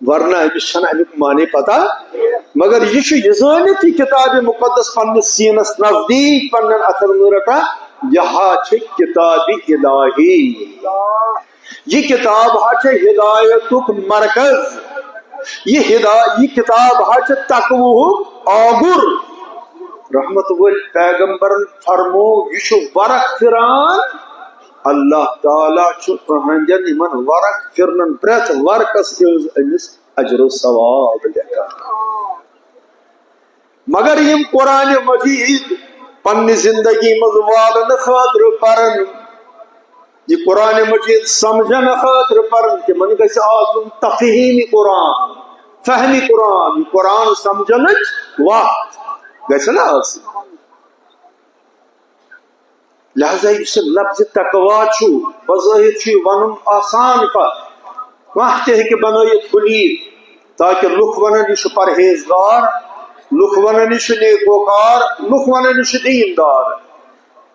ورنہ أمِس چھنہٕ امیُک معنی پتہ، مگر یہِ چھُ یہِ زٲنِتھ یہِ کتاب مقدس پننِس سیٖنس نزدیٖک پننٮ۪ن اتھن منٛز رٹان، یہِ ہا چھِ کتاب الہی۔ یہِ کتاب ہا چھِ ہدایتُک مرکز۔ یہِ ہدا-، یہِ کتاب ہا چھِ تقوہُک آگُر۔ رحمت وٲلۍ پیغمبرن فرمو، یہِ چھُ ورق پھران۔ اللہ تعالیٰ چھُ أہنٛدٮ۪ن یِمن ورق پھرنن پرٛٮ۪تھ ورقس عوض أمِس اجر و ثواب لیکھان۔ مگر یِم قرآن مجید پننہِ زندگی منٛز والنہٕ خٲطرٕ پرن، یہِ قرآن مجید سمجھنہٕ خٲطرٕ پرن، تِمن گژھِ آسُن تفہیٖمی قرآن، فہمی قرآن، یہِ قرآن سمجھنٕچ وتھ گژھِ نہ آسٕنۍ۔ لہذا یُس یہِ لفظ تقوا چھُ، بظٲہِر چھُ یہِ وَنُن آسان کَتھ، کانٛہہ تہِ ہیٚکہِ بَنٲیِتھ حُلیٖف، تاکہِ لُکھ وَنَن، یہِ چھُ پرہیزگار، لُکھ وَنَن، یہِ چھُ نیکوکار، لُکھ وَنَن، یہِ چھُ دیٖندار۔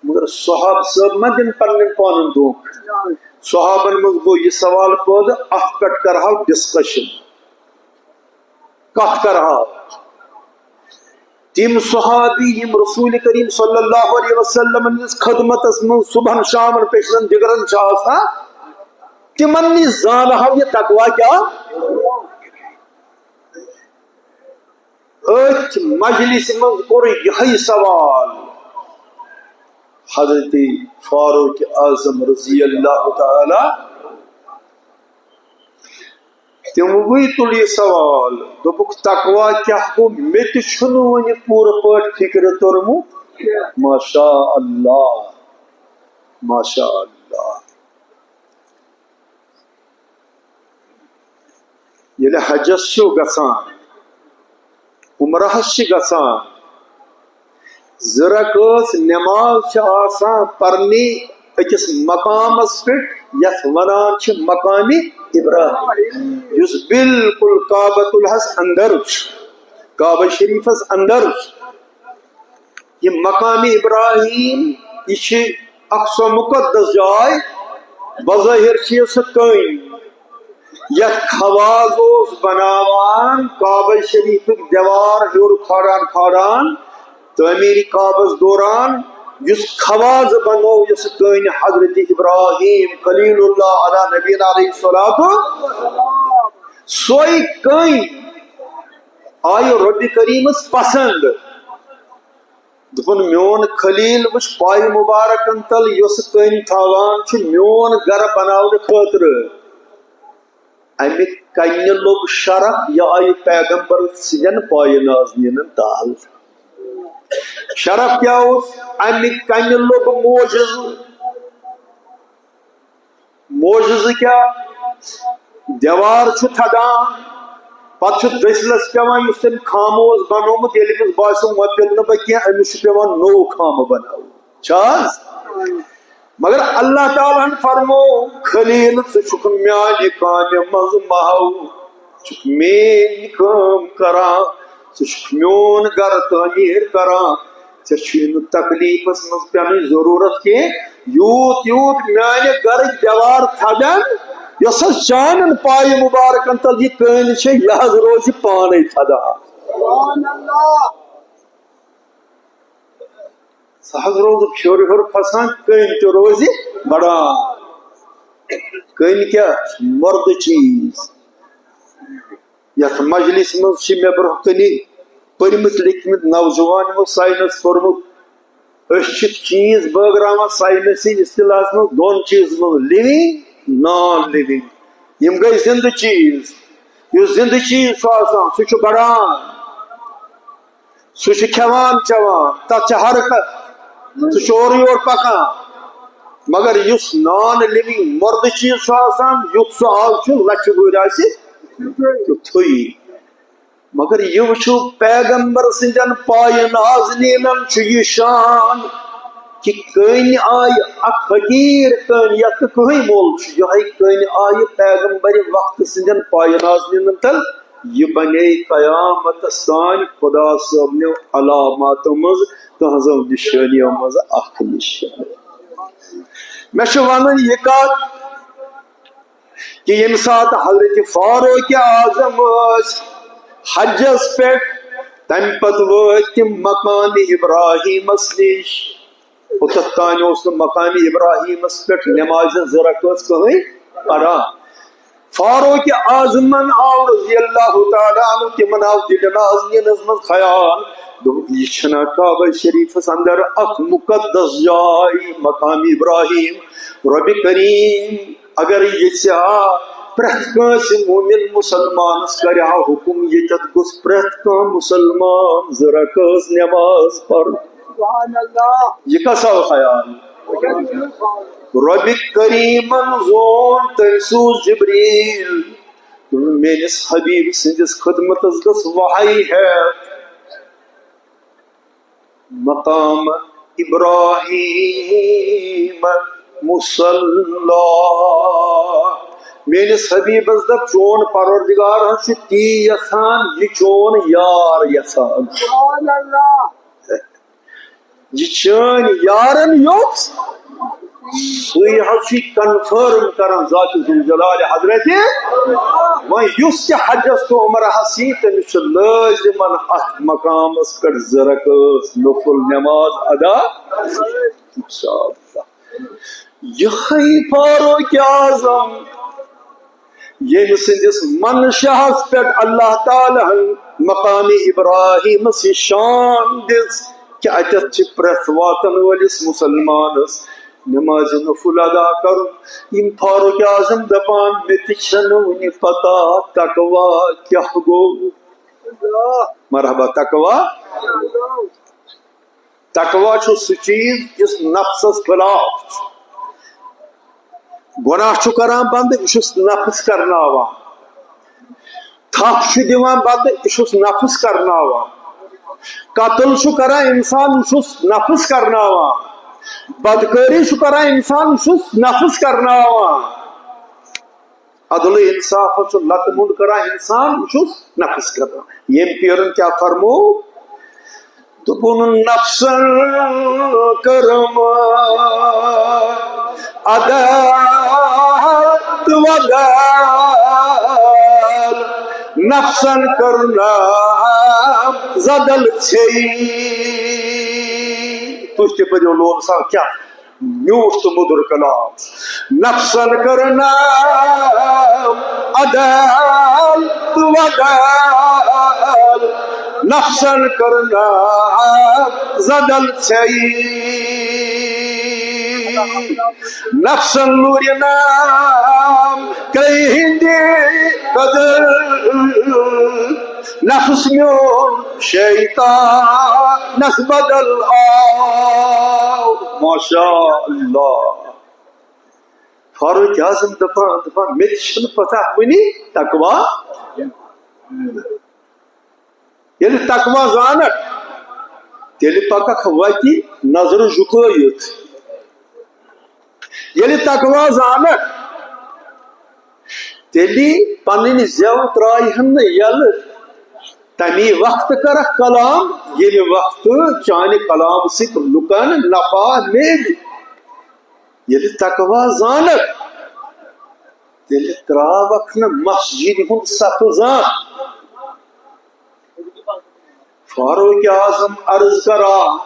مگر صحابہٕ صٲب ما دِن پنٕنٮ۪ن پانَن دھوکہٕ؟ صحابن منٛز گوٚو یہِ سوال پٲدٕ، اَتھ پٮ۪ٹھ کَرٕہاو discussion، کَتھ کَرٕہاو؟ تِم صحابی یِم رسول کریم صلی اللہ علیہ وسلم نِس خدمتس منٛز صبحن شامن پیشرن دِگرن چھِ آسان، تِمن نِش زانہو یہِ تقوا کیٛاہ۔ أتھۍ مجلسہِ منٛز کوٚر یِہوٚے سوال حضرت فاروق اعظم رضی اللہ تعالی۔ تِموٕے تُل یہِ سوال، دوٚپُکھ، تقوا کیٛاہ گوٚو؟ مےٚ تہِ چھُنہٕ وُنہِ پوٗرٕ پٲٹھۍ فِکرِ توٚرمُت۔ ماشاء اللہ، ماشاء اللہ۔ ییٚلہِ حجس چھِو گژھان، عمرہس چھِ گژھان، زٕ رکٲژ نماز چھِ آسان پرنہِ أکِس مقامس پٮ۪ٹھ، یتھ ونان چھِ مقامِ ابراہیم، یُس بالکل کعبۃ اللہس اندر چھُ، کعبہ شریفس اندر چھُ۔ یہِ مقامِ ابراہیم، یہِ چھِ اکھ سۄ مُقدس جاے، بظٲہِر چھِ یہِ سۄ کٔنۍ، یتھ خواز اوس بناوان کعبہ شریفٕکۍ دیوار ہیوٚر کھالان کھالان تعمیٖرِ کعبس دوران، یُس خواز بنوو یۄس کٔنۍ حضرت ابراہیم خلیل اللہ علی نبینا علیہ الصلوۃ، سۄے کٔنۍ آیہِ رۄبِ کریٖمس پسند۔ دوٚپُن، میون خلیل وٕچھ پایہِ مُبارکن تل یۄس کٔنۍ تھاوان چھُ میون گرٕ بناونہٕ خٲطرٕ۔ امہِ کنہِ لوٚگ شرف، یہِ آیہِ پیغمبر سٕنٛدٮ۪ن پایہِ نازنیٖنن تل۔ شرف کیٛاہ اوس؟ امہِ کنہِ لوٚگ معجزٕ۔ معجزٕ کیٛاہ؟ دیوار چھُ تھدان، پتہٕ چھُ دٔسِلس پٮ۪وان، یُس تٔمۍ خامہٕ اوس بنوومُت، ییٚلہِ أمِس باسیو، وۄنۍ پِلہٕ نہٕ بہٕ کینٛہہ، أمِس چھُ پٮ۪وان نوٚو خامہٕ بناوُن۔ چھا حظ؟ مگر اللہ تعالیٰ ہن فرموو، خلیل، ژٕ چھُکھ میانہِ کامہِ منٛز محو، ژٕ چھُکھ میٲنۍ کٲم کران، ژٕ چھُکھ میون گرٕ تعمیٖر کران، ژےٚ چھُے نہٕ تکلیٖفس منٛز پٮ۪نٕچ ضروٗرت کینٛہہ۔ یوٗت یوٗت میانہِ گرٕکۍ دیوار تھدن، یۄس حظ چانٮ۪ن پایہِ مُبارکن تل یہِ کٔنۍ چھےٚ، یہِ حظ روزِ پانے تھدان۔ سُہ حظ روزُکھ ہیوٚر ہیوٚر کھسان، کٔنۍ تہِ روزِ بڑان۔ کٔنۍ کیٛاہ؟ مۄردٕ چیٖز۔ یتھ مجلس منٛز چھِ مےٚ برٛونٛہہ کنہِ پٔرمٕتۍ لیکھمٕتۍ نوجوان یِمو ساینس پوٚرمُت۔ أسۍ چھِ چیٖز بٲگراوان ساینسی اصطلاحس منٛز دۄن چیٖزن منٛز، living، non living۔ یِم گٔے زندٕ چیٖز۔ یُس زندٕ چیٖز چھُ آسان، سُہ چھُ بڑان، سُہ چھُ کھٮ۪وان چٮ۪وان، تتھ چھِ حرکت، سُہ چھُ اورٕ یور پکان۔ مگر یُس non living مۄردٕ چیٖز چھُ آسان، یُتھ سُہ آز چھُ، لچھِ وُہٕرۍ آسہِ تیُتھُے۔ مگر یہِ وٕچھِو، پیغمبر سٕنٛدٮ۪ن پایہِ نازنیٖنن چھُ یہِ شان کہِ کٔنۍ آیہِ اکھ حقیٖر کٔنۍ، یتھ نہٕ کٕہٕنۍ مۄل چھُ، یِہوٚے کٔنۍ آیہِ پیغمبرِ وقتہٕ سٕنٛدٮ۪ن پایہِ نازنیٖنن تل۔ یہِ بنے قیامتس تام خدا صٲبنیو علاماتو منٛز تہنٛزو نِشٲنیو منٛز اکھ نِشٲنۍ۔ مےٚ چھُ ونُن یہِ کتھ کہِ ییٚمہِ ساتہٕ حضرت فاروق اعظم ٲسۍ حجس پٮ۪ٹھ، تمہِ پتہٕ وٲتۍ تِم مقام ابراہیمس نِش۔ اوٚتتھ تام اوس نہٕ مقام ابراہیمس پٮ۪ٹھ نمازِ زٕ رکٲژ کٕہٕنۍ پران۔ فاروق اعظمن آو رضی اللہ تعالیٰ عنہ، تِمن آو دِلہِ نازنینس منٛز خیال، دوٚپُکھ، یہِ چھنا کعبہ شریفس اندر اکھ مقدس جاے، مقام ابراہیم؟ رۄبِ کریم اگر یژھِ ہا، پرٛٮ۪تھ کٲنٛسہِ مومن مسلمانس کرِ ہا حکم، ییٚتٮ۪تھ گوٚژھ پرٛٮ۪تھ کانٛہہ مسلمان زٕ رکٲژ نماز پرُن۔ سبحان اللہ۔ یہِ کس آو خیال؟ رۄبِ کریمن زون، تٔمۍ سوٗز جبریل، دوٚپُن، میٲنِس حبیب سٕنٛدِس خدمتس گٔژھ وحی ہٮ۪تھ مقام ابراہیم مصلی۔ میٲنِس حبیبس دپ، چون پروردگار حظ چھُ تی یژھان، یہِ چون یار یژھان۔ سبحان اللہ۔ یہِ چٲنۍ یارن یوٚژھ، سُے حظ چھُ کنفرم کران ذات ذوالجلال حضرت۔ وۄنۍ یُس تہِ حجس تہٕ عمرہس یی، تٔمِس چھُ لٲزمن اتھ مقامس پٮ۪ٹھ زٕ رکٲژ نفل نماز ادا۔ ماشاءاللہ۔ یِہوٚے فاروق اعظم، ییٚمہِ سٕنٛدِس منشاہس پٮ۪ٹھ اللہ تعالیٰ ہن مقام ابراہیمس یہِ شان دِژ کہِ اتٮ۪تھ چھِ پرٛٮ۪تھ واتن وٲلِس مسلمانس نمازِ نفل ادا کرُن۔ یِم فاروق اعظم دپان، مےٚ تہِ چھنہٕ وُنہِ پتہ تقوی کیٛاہ گوٚو۔ مرحبا، تقوی۔ تقوی چھُ سُہ چیز یُس نفسس خلاف چھُ۔ گۄناہ چھُ کران بندٕ، یہِ چھُس نفس کرناوان۔ تھپھ چھُ دِوان بندٕ، یہِ چھُس نفس کرناوان۔ قتل چھُ کران انسان، یہِ چھُس نفس کرناوان۔ بدکٲری چھُ کران انسان، یہِ چھُس نفس کرناوان۔ عدل و انصاف چھُ لتہٕ موٚنڈ کران انسان، یہِ چھُس نفس کران۔ ییٚمۍ پیرن کیٛاہ فرموو؟ دوٚپُن، نفسن کٔرٕم عدالت وۄدل، نفسن کٔرنم زدل ژھیٚیہِ۔ تُہۍ تہِ پٔرِو لون صاحب کیٛاہ میوٗٹھ تہٕ مُدُر کلام۔ نفسن کٔرنم عدالت وۄدل، نفسن کٔرنم زدل ژھیٚیہِ۔ نفسن لوٗرِنم کرٛیٚہہِ ہٕنٛدِ قدر، نفس میون شیطانس بدل آو۔ ماشاء اللہ۔ فاروق اعظم دپان، دپان، مےٚ تہِ چھنہٕ پتہ وُنہِ تقوی۔ ییٚلہِ تقوی زانکھ، تیٚلہِ پککھ وتہِ نظرٕ جُکٲیِتھ۔ ییٚلہِ تقوی زانکھ، تیٚلہِ پنٕنۍ زٮ۪و ترٛایہِ ہن نہٕ یَلہٕ۔ تَمی وقتہٕ کَرَکھ کلام، ییٚمہِ وقتہٕ چانہِ کلام سۭتۍ لُکَن نفع میلہِ۔ ییٚلہِ تقوی زانَکھ، تیٚلہِ ترٛاوَکھ نہٕ مسجدِ ہُنٛد صفہٕ زانٛہہ۔ فاروق اعظم عرض کران،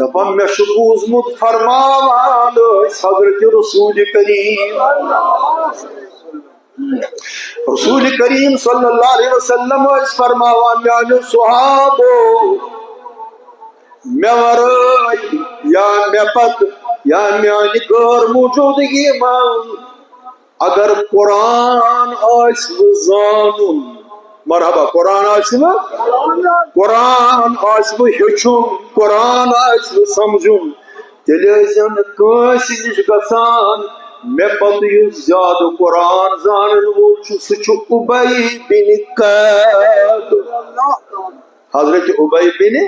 دپان، مےٚ چھُ بوٗزمُت فرماوان ٲسۍ حضرت رسول کریم، رسول کریم صلی اللہ علیہ وسلم ٲسۍ فرماوان، میانیو صحابو، مےٚ ورٲے یا مےٚ پتہٕ یا میانہِ غٲر موجودگی منٛز اگر قرآن آسہِ وٕ زانُن، مرحبا، قرآن آسہِ وٕ، قرآن آسہِ وٕ ہیوٚچھُن، قرآن آسہِ وٕ سمجھُن، تیٚلہِ ٲسۍ زن کٲنٛسہِ نِش گژھان۔ مےٚ پتہٕ یُس زیادٕ قرآن زانن وول چھُ، سُہ چھُ اُبی بن کعب۔ حضرت اُبی بن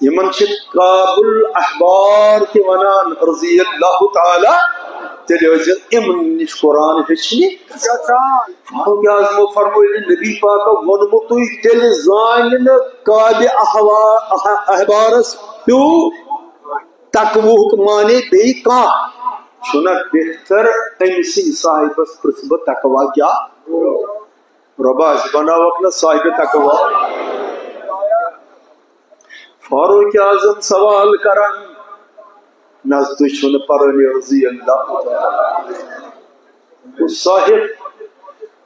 یِمن چھِ کعب الاحبار تہِ ونان، رضی اللہ تعالیٰ۔ تیٚلہِ ٲسۍزٮ۪ن یِمن نِش قرآن ہیٚچھنہِ۔ فاروق اعظمو فرموو، ییٚلہِ نبی پاکو ووٚنمُت تُہۍ، تیٚلہِ زانہِ نہٕ کعبِ احوا-، اح-، احبارس ہیوٗ تقوہُک معنی بیٚیہِ کانٛہہ۔ چھُنہ بہتر أمۍ سٕنٛدِ صاحبس پرٛژھٕ بہٕ تقوی کیٛاہ؟ رۄبا، أسۍ بناوکھ نہ صاحبِ تقوی۔ فاروق اعظم سوال کران، نہ حظ، تُہۍ چھِو نہٕ پرٲنی رضی اللہ تعالیٰ عنہ۔ گوٚو صاحب،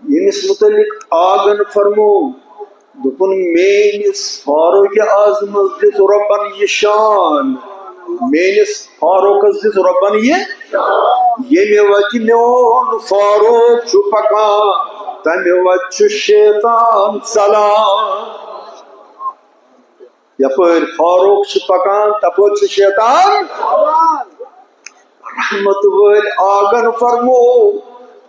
ییٚمِس مُتعلق آگن فرموو، دوٚپُن، میٲنِس فاروق اعظمس دِژ رۄبن یہِ شان، میٲنِس فاروقس دِژ رۄبن یہِ، ییٚمہِ وتہِ میون فاروق چھُ پکان، تمہِ وتہِ چھُ شیطان ژلان۔ یپٲرۍ فاروق چھُ پکان، تپٲرۍ چھُ شیطان۔ رحمت وٲلۍ آگن فرموو،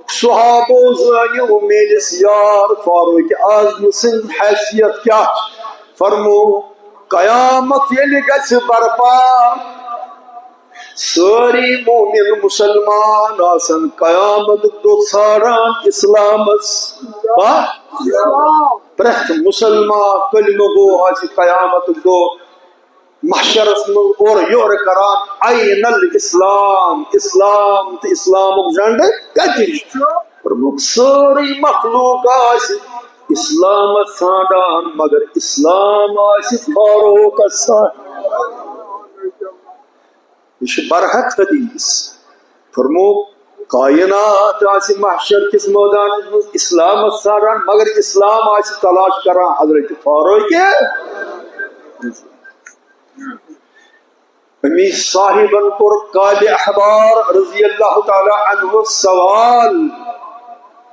صحابو زٲنِو میٲنِس یار فاروق اعظم سٕنٛز حیثیت کیٛاہ چھِ۔ فرموو، قیامت ییٚلہِ گژھِ برپا، سٲری مومن مسلمان آسن قیامتُک دۄہ ژھانڈان اسلامس۔ با-، پرٛٮ۪تھ مسلمان کلمہٕ گوٚو آسہِ قیامتُک دۄہ محشرس منٛز اورٕ یورٕ کران، "این الاسلام؟" اسلام تہٕ اسلامُک جنڈٕ کتہِ چھُ؟ فرمووُکھ، سٲرٕے مخلوق آسہِ اسلامس ژھانڈان، مگر اسلام آسہِ فاروقس ژھانڈان۔ یہِ چھُ برحق حدیث۔ فرمووُکھ، کائنات آسہِ محشر کِس مٲدانس منٛز اسلامس ژھانڈان، مگر اسلام آسہِ تلاش کران حضرت فاروق۔ امی صاحبن کوٚر کعبِ احبار رضی اللہ تعالیٰ عنہ سوال،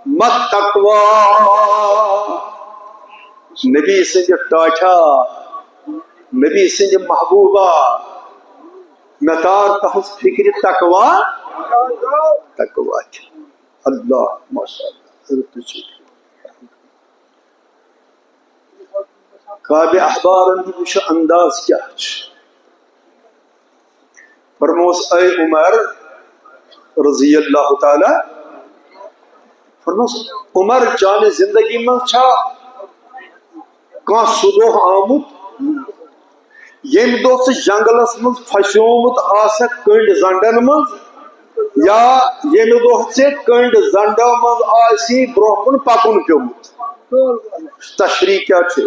"ما التقوی؟" نبی سٕنٛدِ ٹاٹھا، نبی سٕنٛدِ محبوبہ، مےٚ تار تُہٕنٛز فکرِ تقوی، تقوی چھِ۔ اللہ، ماشاء اللہ، حضرت چھِ۔ کعبِ احبارن ہُنٛد وٕچھو انداز کیٛاہ چھُ۔ فرموس، اے عمر رضی اللہ تعالیٰ، فرموس، عمر، چانہِ زندگی منٛز چھا کانٛہہ سُہ دۄہ آمُت، ییٚمہِ دۄہ ژٕ جنگلس منٛز پھسیومُت آسکھ کٔنڈۍ زنڈن منٛز، یا ییٚمہِ دۄہ ژےٚ کٔنڈۍ زنڈو منٛز آسی برونٛہہ کُن پکُن پیومُت؟ تشریح کیٛاہ چھِ؟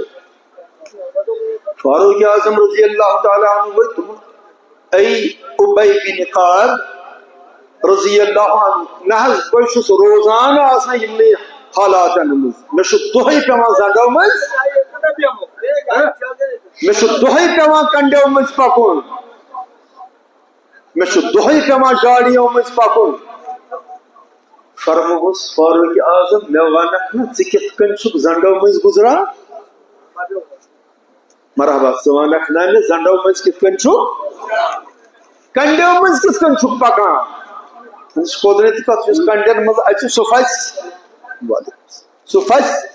فاروق اعظم رضی اللہ تعالیٰ عنہ ووٚن، دوٚپُن، اے ابی بن کعب رضی اللہ عنہ، نہ حظ، بہٕ چھُس روزانہٕ آسان یِمنٕے حالاتن منٛز۔ مےٚ چھُ دۄہے پٮ۪وان زنڈو مٔنٛزۍ، مےٚ چھُ دۄہے پٮ۪وان کنڈیو مٔنٛزۍ پکُن، مےٚ چھُ دۄہے پٮ۪وان جاڑیو مٔنٛزۍ پکُن۔ فرمووُس، فاروق اعظم، مےٚ ونکھ نہٕ، ژٕ کِتھ کٔنۍ چھُکھ زنڈو مٔنٛزۍ گُزران؟ مرحبا، ژٕ وَنکھ نا مےٚ زنڈو مٔنٛزۍ کِتھ کٔنۍ چھُ، کنڈیو مٔنٛزۍ کِتھ کٔنۍ چھُ پکان؟ یہِ چھِ قۄدرٔتی کتھ، یُس کنڈٮ۪ن منٛز اَژِ، سُہ پھسہِ، سُہ پھسہِ،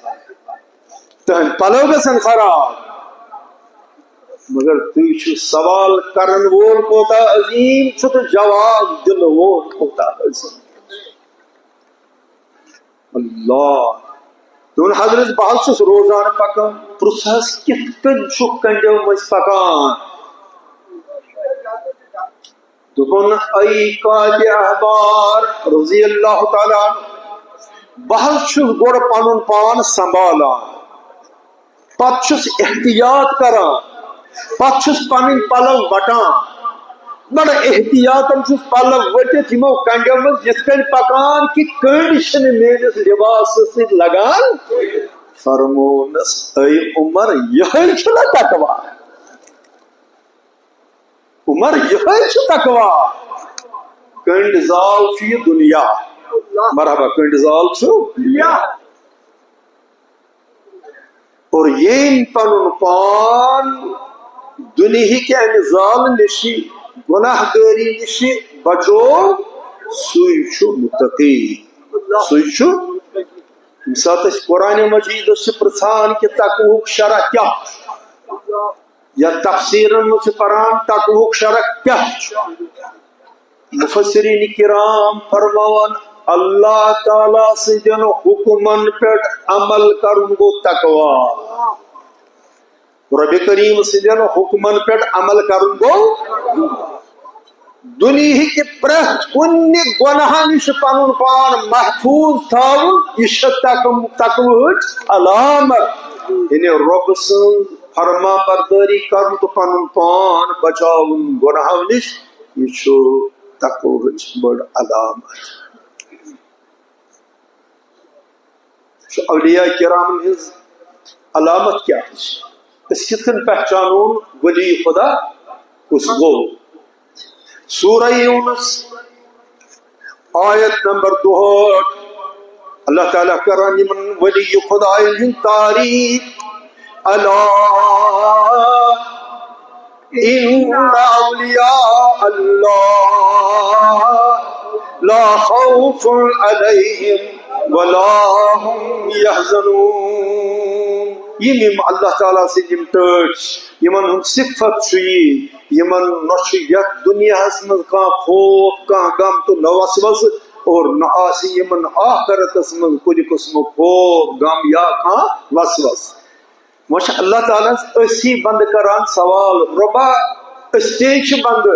تٕہنٛدۍ پلو گژھن خراب۔ مگر تُہۍ چھِو سوال کرن وول کوٗتاہ عظیٖم چھُ تہٕ جواب دِنہٕ وول کوٗتاہ عظیٖم۔ اللہ۔ دوٚپُن، حضرت، بہٕ حظ چھُس روزانہٕ پکان، پرُژھ حظ، کِتھ کٔنۍ چھُکھ کنڈیو مٔنٛزۍ پکان؟ دوٚپُن، اے کعبِ احبار رضی اللہ تعالیٰ عنہ، بہٕ حظ چھُس گۄڈٕ پنُن پان سنبھالان، پتہٕ چھُس احتیاط کران، پتہٕ چھُس پنٕنۍ پلو وٹان۔ بڑٕ احتیاطن چھُس پلو ؤٹِتھ یِمو کنڈیو منٛز یِتھ کٔنۍ پکان کہِ کنڈ چھِنہٕ میٲنِس لباسس سۭتۍ لگان۔ فرمونس، اے عمر، یِہوٚے چھُنہ تقوی؟ عمر، یِہوٚے چھُ تقوی۔ کنڈ زال چھُ یہِ دُنیا۔ مرحبا، کنڈ زال چھُ دُنیا۔ اور ییٚمۍ پنُن پان دُنیہٕکہِ امہِ زالہٕ نِشہِ، گۄناہ گٲری نِشہِ بچو، سُے چھُ متقی۔ سُے چھُ، ییٚمہِ ساتہٕ أسۍ قرآن مجیدس چھِ پرژھان کہِ تقوہُک شرح کیٛاہ چھُ، یا تفسیرن منٛز چھِ پران تقوہُک شرح کیٛاہ چھُ، مفسرین کرام فرماوان، اللہ تعالیٰ سٕنٛدٮ۪ن حکمن پٮ۪ٹھ عمل کرُن گوٚو تقویٰ۔ رب کریم سٕنٛدٮ۪ن حکمن پٮ۪ٹھ عمل کرُن گوٚو دُنیہٕکہِ پرٛٮ۪تھ کُنہِ گۄناہ نِش پنُن پان محفوظ تھاوُن، یہِ چھےٚ تقو-، تقوہٕچ علامت۔ یعنی رۄب سٕنٛز فرما بردٲری کرُن تہٕ پنُن پان بچاوُن گۄناہو نِش، یہِ چھُ تقوہٕچ بٔڑ علامت۔ چھُ اولیاء کرامن ہٕنٛز علامت کیٛاہ چھِ؟ أسۍ کِتھ کٔنۍ پہچانون ولی خدا کُس گوٚو؟ سورہ یونس، آیت نمبر دُہٲٹھ، اللہ تعالیٰ کران یِمن ولی خدایَن ہٕنٛز تعریف، الا ان اولیاء اللہ لا خوف علیہم ولا هم يحزنون۔ یِم، یِم اللہ تعالیٰ سٕنٛدۍ یِم ٹٲٹھۍ چھِ، یِمن ہُنٛد صفت چھُ یی، یِمن نہ چھُ یتھ دُنیاہس منٛز کانٛہہ خوف، کانٛہہ غم تہٕ نہ وسوسہٕ، اور نہ آسہِ یِمن آخرتس منٛز کُنہِ قٕسمُک خوف، غم یا کانٛہہ وسوسہٕ۔ وۄنۍ چھِ اللہ تعالیٰ ہَس أسی بندٕ کران سوال، رۄبا، أسۍ تہِ چھِ بندٕ،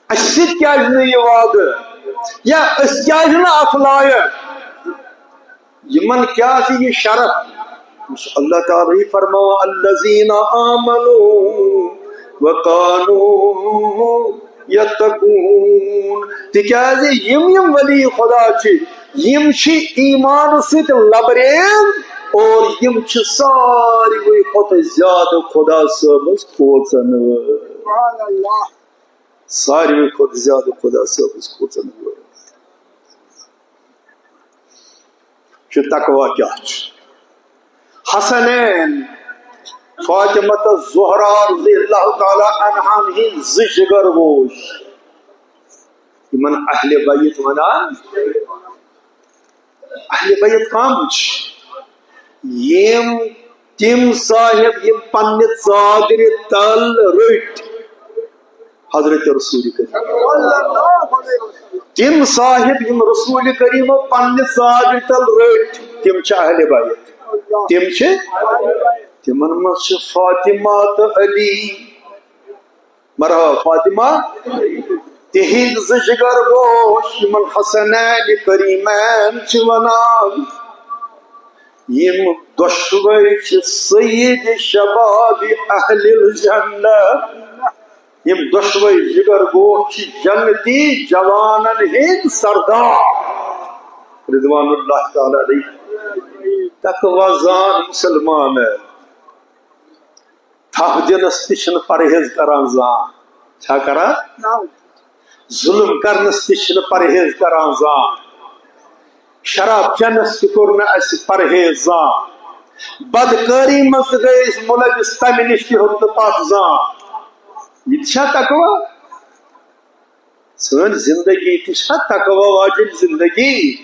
اَسہِ سۭتۍ کیازِ نہٕ یہِ وعدٕ؟ یا أسۍ کیازِ نہٕ اَتھ لایق؟ یِمن کیازِ یہِ شرف؟ وۄنۍ چھُ اللہ تعالیٰ یہِ فرماوان، الذین آمنوا وکانوا یتقون۔ تِکیازِ یِم، یِم ولی خدا چھِ، یِم چھِ ایمان سۭتۍ لبریز اور یِم چھِ ساروٕے کھۄتہٕ زیادٕ خدا صٲبس کھوژن وٲلۍ۔ سبحان اللہ۔ ساروٕے کھۄتہٕ زیادٕ خدا صٲبس کھوژن وٲلۍ۔ چھُ تقویٰ کیٛاہ چھُ؟ حسنین، فاطمہ تہٕ زہرا رضی اللہ تعالیٰ عنہن ہٕنٛدۍ زٕ جگر گوش، یِمن اہل بیت ونان۔ اہل بیت کم چھِ؟ یِم تِم صاحب یِم پننہِ ژادرِ تل رٔٹۍ حضرت رسول کریم۔ تِم صاحب یِم رسول کریمو پننہِ ژادرِ تل رٔٹۍ، تِم چھِ اہل بیت۔ تِم چھِ، تِمن منٛز چھِ فاطمہ تہٕ علی۔ مرحبا فاطمہ۔ تِہِنٛدۍ زٕ جگر گوش یِمن حسنین کریمین چھِ ونان، یِم دۄشوے چھِ سید شباب اہل الجنہ۔ یِم دۄشوے جگر گوش چھِ جنتی جوانن ہٕنٛدۍ سردار رضوان اللہ تعالیٰ علیہ۔ تقویٰ زان مسلمان۔ تھپھ دِنس تہِ چھِنہٕ پرہیز کران زانٛہہ۔ چھا کران؟ ظلم کرنس تہِ چھِنہٕ پرہیز کران زانٛہہ۔ شراب چٮ۪نس تہِ کوٚر نہٕ اَسہِ پرہیز زانٛہہ۔ بدکٲری منٛز تہِ گٔے أسۍ مُلوث، تمہِ نِش تہِ ہیوٚت نہٕ پتھ زانٛہہ۔ یہِ تہِ چھا تقویٰ؟ سٲنۍ زندگی تہِ چھا تقویٰ واجیٚنۍ زندگی؟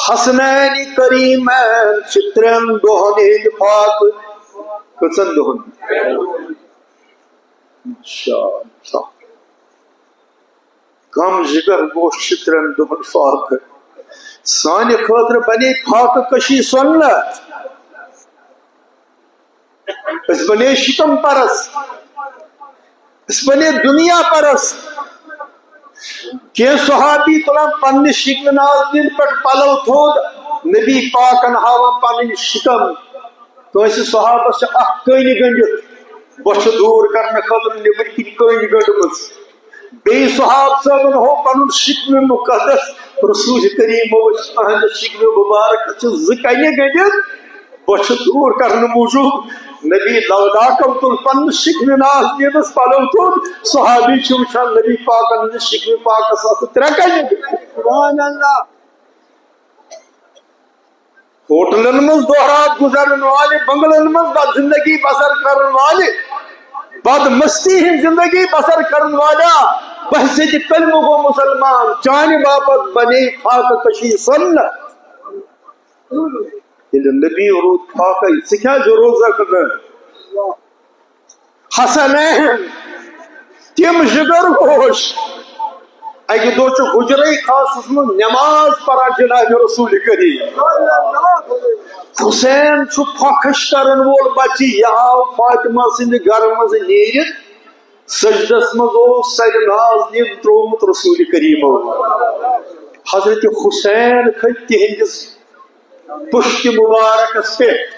حسنین کریمین چھِ ترٛٮ۪ن دۄہن ہٕنٛدۍ فاقہٕ۔ کٔژن دۄہن؟ اچھا، اچھا۔ کم جگر گوش چھِ ترٛٮ۪ن دۄہن فاقہٕ۔ سانہِ خٲطرٕ بنے فاقہٕ کشی سنت۔ أسۍ بنے شکم پرست، أسۍ بنے دنیا پرست۔ کینٛہہ صحابی تُلان پننہِ شکمہِ نازنیٖن پٮ۪ٹھ پلو تھوٚد، نبی پاکن ہاوان پنٕنۍ شکم۔ کٲنٛسہِ صحابس چھِ اکھ کٔنۍ گٔنٛڈِتھ، بۄچھِ دوٗر کرنہٕ خٲطرٕ نیٚبٕرۍ کِنۍ کٔنۍ گٔنٛڈمٕژ۔ بیٚیہِ صحابہٕ صٲبن ہوو پنُن شکمہِ مقدس، رسول کریمو وٕچھ أہنٛدِ شکمہِ مبارکس چھِ زٕ کنہِ گٔنٛڈِتھ بۄچھِ دوٗر کرنہٕ موٗجوٗب۔ نبی لولاتن تُل پننہِ شکمہِ نازنیٖنس پلو تھوٚد، صحابی چھِ وٕچھان نبی پاکن ہٕنٛدِ شکمہِ پاکس آسہٕ ترٛےٚ کنہِ گٔنٛڈِتھ۔ سبحان اللہ۔ ہوٹلن منٛز دۄہ رات گُزارن والہِ، بنگلن منٛز بد زندگی بسر کرن والہِ، بد مستی ہٕنٛز زندگی بسر کرن والیا، بحیثیت کلمہٕ گوٚو مسلمان، چانہِ باپتھ بنے فاقہٕ کشی سنت۔ ییٚلہِ نبی روٗد فاقے، ژٕ کیازِ روزکھ نہٕ؟ حسنین، تِم جگر گوش، اکہِ دۄہ چھُ حجرے خاصس منٛز نماز پران جناب رسول کریم۔ حسین چھُ پھۄکھش کرن وول بچہِ، یہِ آو فاطمہ سٕنٛدِ گرٕ منٛز نیٖرِتھ سجدس منٛز اوس سرِ نازنین تروومُت رسول کریمو۔ حضرت حسین کھٔتۍ تِہنٛدِس پُشتِ مبارکس پٮ۪ٹھ۔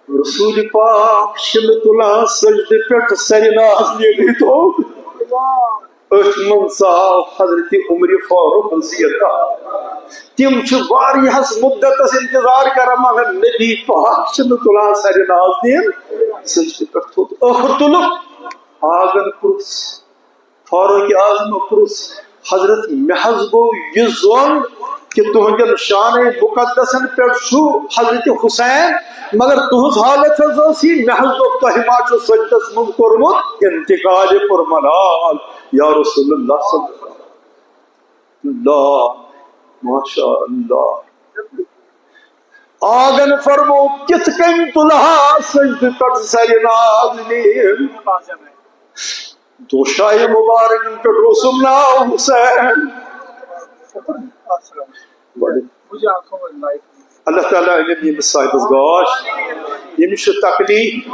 رسول پاک چھِنہٕ تُلان سجدٕ پٮ۪ٹھ سرِ نازنینٕے تھوٚد۔ أتھۍ منٛز ژاو حضرت عمر فاروق رضی اللہ عنہ۔ تِم چھِ واریاہس مدتس انتظار کران، مگر نبی پاک چھِنہٕ تُلان سرِ نازنین سجدٕ پٮ۪ٹھ تھوٚد۔ ٲخر تُلُکھ، آگن پرُژھ، فاروق اعظم پرُژھ، حضرت، مےٚ حظ گوٚو یہِ ظۄن کہِ تُہنٛدٮ۪ن شانَے مقدسن پٮ۪ٹھ چھُ حضرت حسین، مگر تُہنٛز حالت حظ ٲس یہِ، مےٚ حظ دوٚپ تۄہہِ ما چھُ سجدس منٛز کوٚرمُت انتقال پُرملال یا رسول اللہ صلی اللہ علیہ وسلم۔ اللہ، ماشاء اللہ۔ آگن فرمو، کِتھ کٔنۍ تُلہا سجدٕ پٮ۪ٹھ سرِ نازنین؟ دوشایہِ مبارکن پٮ۪ٹھ اوسُم ناو حسین۔ اللہ تعالیٰ أنِن ییٚمِس صاحبس گاش، ییٚمِس چھُ تکلیف،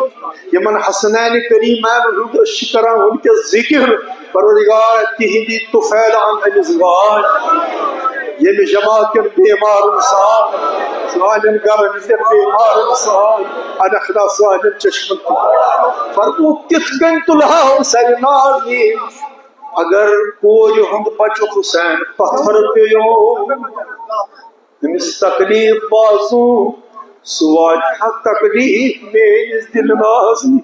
یِمن حسنین کریمین ہُنٛد أسۍ چھِ کران وٕنکیٚس ذکر، پروردگار تِہِنٛدِ طفیل اَن أمِس گاش، ییٚمہِ جماعت کٮ۪ن بیمارن سان، سانٮ۪ن گرن ہٕنٛدٮ۪ن بیمارن سان، انکھنا سانٮ۪ن چشمن تہِ۔ فرمو، کِتھ کٔنۍ تُلہو سرِ نازنین؟ اگر کورِ ہُنٛد بچہٕ حسین پتھر پیوٚو، أمِس تکلیف باسُن، سُہ واتہِ ہا تکلیف میٲنِس دِلہِ نازنہِ۔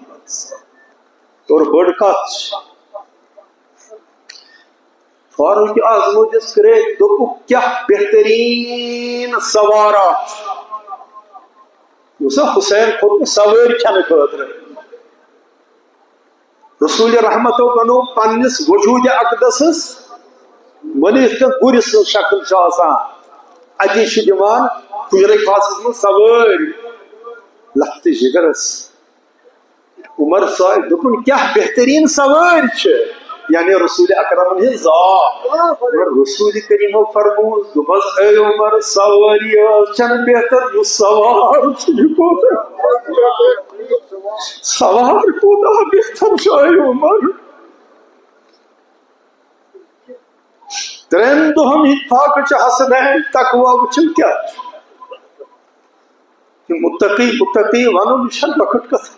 اور بٔڑ کتھ چھِ، فاروق اعظمو دِژ کرٛیٚکھ، دوٚپُکھ، کیٛاہ بہتریٖن سوارا چھُ۔ یُس حسین کھوٚت نہٕ سوٲرۍ کھٮ۪نہٕ خٲطرٕ۔ رسول رحمتو بنوو پننِس وجود اقدسس، مٲنِو یِتھ کٔنۍ گُرِ سٕنٛز شکل چھِ آسان، اتی چھِ دِوان حجرے خاصس منٛز سوٲرۍ لختِ جگرس۔ عمر صاحب دوٚپُن، کیٛاہ بہتریٖن سوٲرۍ چھِ، یعنی رسول اکرمن ہٕنٛز ذات۔ مگر رسول کریمو فرمووُس، دوٚپمس، اے عمر، سوٲری ٲس چھنہٕ بہتر، یُس سوار چھُ، یہِ کوٗتاہ سوار کوٗتاہ بہتر چھُ، اے عمر۔ ترٛٮ۪ن دۄہن ہٕنٛدۍ فاقہٕ چھِ حسنین تقوی وٕچھِو کیٛاہ چھُ۔ یہِ مُتقی، مُتقی وَنُن، یہِ چھَنہٕ لۄکٕٹ کَتھ۔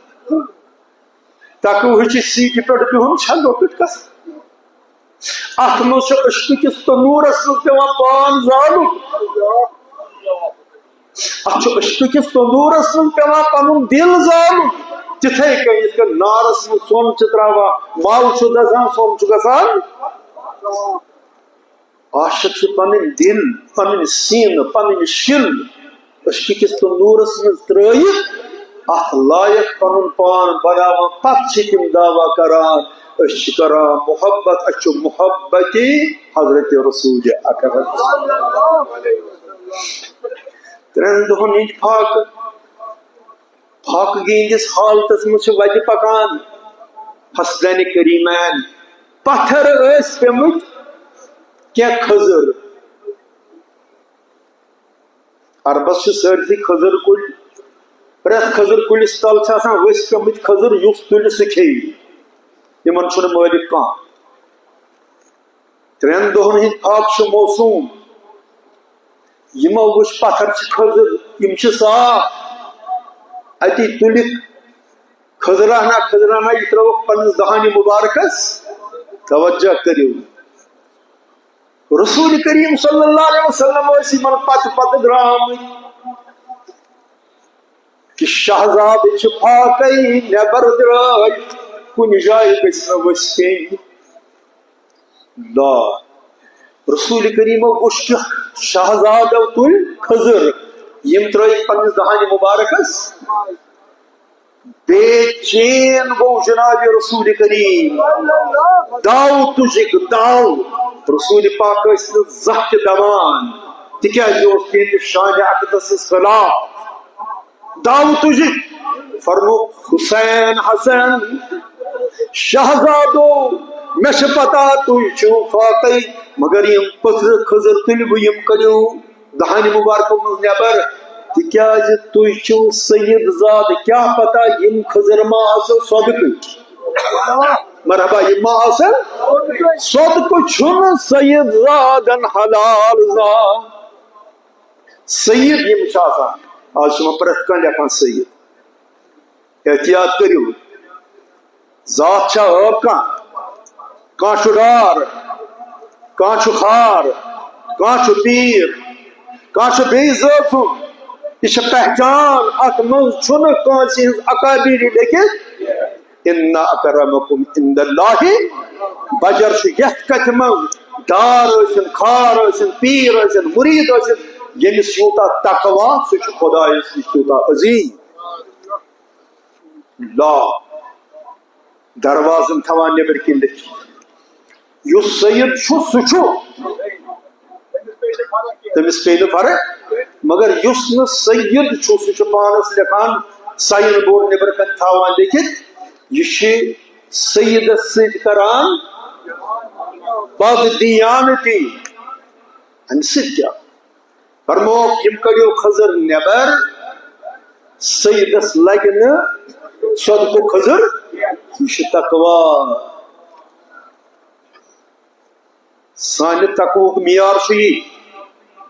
تقوہٕچہِ سیٖٹہِ پٮ۪ٹھ بِہُن چھَنہٕ لۄکٕٹ کَتھ۔ اَتھ منٛز چھُ عشقہٕ کِس تنوٗرَس منٛز پٮ۪وان پان زالُن۔ اَتھ چھُ عشقہٕ کِس تنوٗرَس منٛز پٮ۪وان پَنُن دِل زالُن۔ تِتھَے کٔنۍ یِتھ کٔنۍ نارَس منٛز سۄن چھِ ترٛاوان، مَل چھُ دَزان، سۄن چھُ گژھان۔ عاشق چھُ پنٕنۍ دِل، پنٕنۍ سیٖنہٕ، پنٕنۍ شِل عشقہٕ کِس تنوٗرس منٛز ترٲوِتھ، اتھ لایق پنُن پان بناوان۔ پتہٕ چھِ تِم دعویٰ کران، أسۍ چھِ کران محبت، اَسہِ چھُ محبتِ حضرت رسول اکرم۔ ترٛٮ۪ن دۄہن ہٕنٛدۍ فاقہٕ، فاقگی ہٕنٛدِس حالتس منٛز چھِ وتہِ پکان حسنین کریمین۔ پتھر ٲسۍ پیمٕتۍ کینٛہہ کھٔزٕر۔ عربس چھِ سٲرسٕے کھٔزٕر کُلۍ، پرٛٮ۪تھ کھٔزٕر کُلِس تل چھِ آسان ؤسۍ پیمٕتۍ کھٔزٕر، یُس تُلہِ سُہ کھیٚیہِ۔ یِمن چھُنہٕ مٲلِک کانٛہہ۔ ترٛٮ۪ن دۄہن ہٕنٛدۍ فاقہٕ چھُ موسوم۔ یِمو وٕچھ پتھر چھِ کھٔزٕر، یِم چھِ صاف۔ اتی تُلِکھ کھٔزرانہ کھٔزرانہ، یہِ ترٲوٕکھ پننِس دہانہِ مُبارکس۔ توجہ کٔرِو، رسول کریم صلی اللہ علیہ وسلم ٲسۍ یِمن پتہٕ پتہٕ درٛامٕتۍ۔ کہِ شہزادٕ چھِ فاقے نٮ۪بر درٛٲے، کُنہِ جایہِ گٔژھۍ نہٕ ؤسۍ پیٚنۍ۔ لا، رسول کریمو وُچھ کہِ شہزادو تُلۍ کھٔزٕر، یِم ترٲیِکھ پننِس دہانہِ مبارکس۔ بے چین گوٚو جناب رسول کریم۔ داو تُجِکھ داو۔ رسول پاک ٲسۍ نہٕ زانٛہہ تہِ دَوان، تِکیٛازِ یہِ اوس تِہنٛدِ شانِ اقدسس خلاف۔ داو تُجِکھ، فرموو، حسین حسن، شہزادو، مےٚ چھِ پتہ تُہۍ چھِو فاقے مگر یِم پٔتھرٕ خٔزٕر تُلِو، یِم کٔڑِو دہانہِ مُبارکو منٛز نٮ۪بر، تِکیٛازِ تُہۍ چھِو سید زاد۔ کیٛاہ پتہ یِم خٔزٕر ما آسن صدقہٕ؟ مرحبا، یِم ما آسن صدقہٕ؟ چھُنہٕ سید زادن حلال زاد۔ سید یِم چھِ آسان، آز چھِ یِمن پرٛٮ۪تھ کانٛہہ لیکھان سید۔ احتیاط کٔرِو، ذات چھا عٲب کانٛہہ؟ کانٛہہ چھُ ڈار، کانٛہہ چھُ خار، کانٛہہ چھُ پیٖر، کانٛہہ چھُ بیٚیہِ ذٲژ ہُنٛد۔ یہِ چھِ پہچان، اَتھ منٛز چھُنہٕ کٲنٛسہِ ہٕنٛز اکابری لیکھِتھ۔ ان اکرمکم عند اللہ، بجر چھُ یتھ کتھِ منٛز، ڈار ٲسِن، خار ٲسِن، پیٖر ٲسِن، مُریٖد ٲسِن، ییٚمِس یوٗتاہ تقوی، سُہ چھُ خۄدایس نِش تیوٗتاہ عزیز۔ لا، دروازن تھاوان نیبر کِنۍ لیکھِتھ۔ یُس سید چھُ، سُہ چھُ، تٔمِس پیٚیہِ نہٕ فرق۔ مگر یُس نہٕ سید چھُ، سُہ چھُ پانس لیکھان، ساین بورڈ نیبر کَنہِ تھاوان لیکھِتھ، یہِ چھِ سیدس سۭتۍ کران بددیانتی۔ اَمہِ سۭتۍ کیٛاہ؟ فرمووُکھ، یِم کٔڑِو خٔزٕر نٮ۪بر، سیدس لگہِ نہٕ صدقُک خٔزٕر، یہِ چھُ تقوی۔ سانہِ تقوہُک معیار چھُ یی،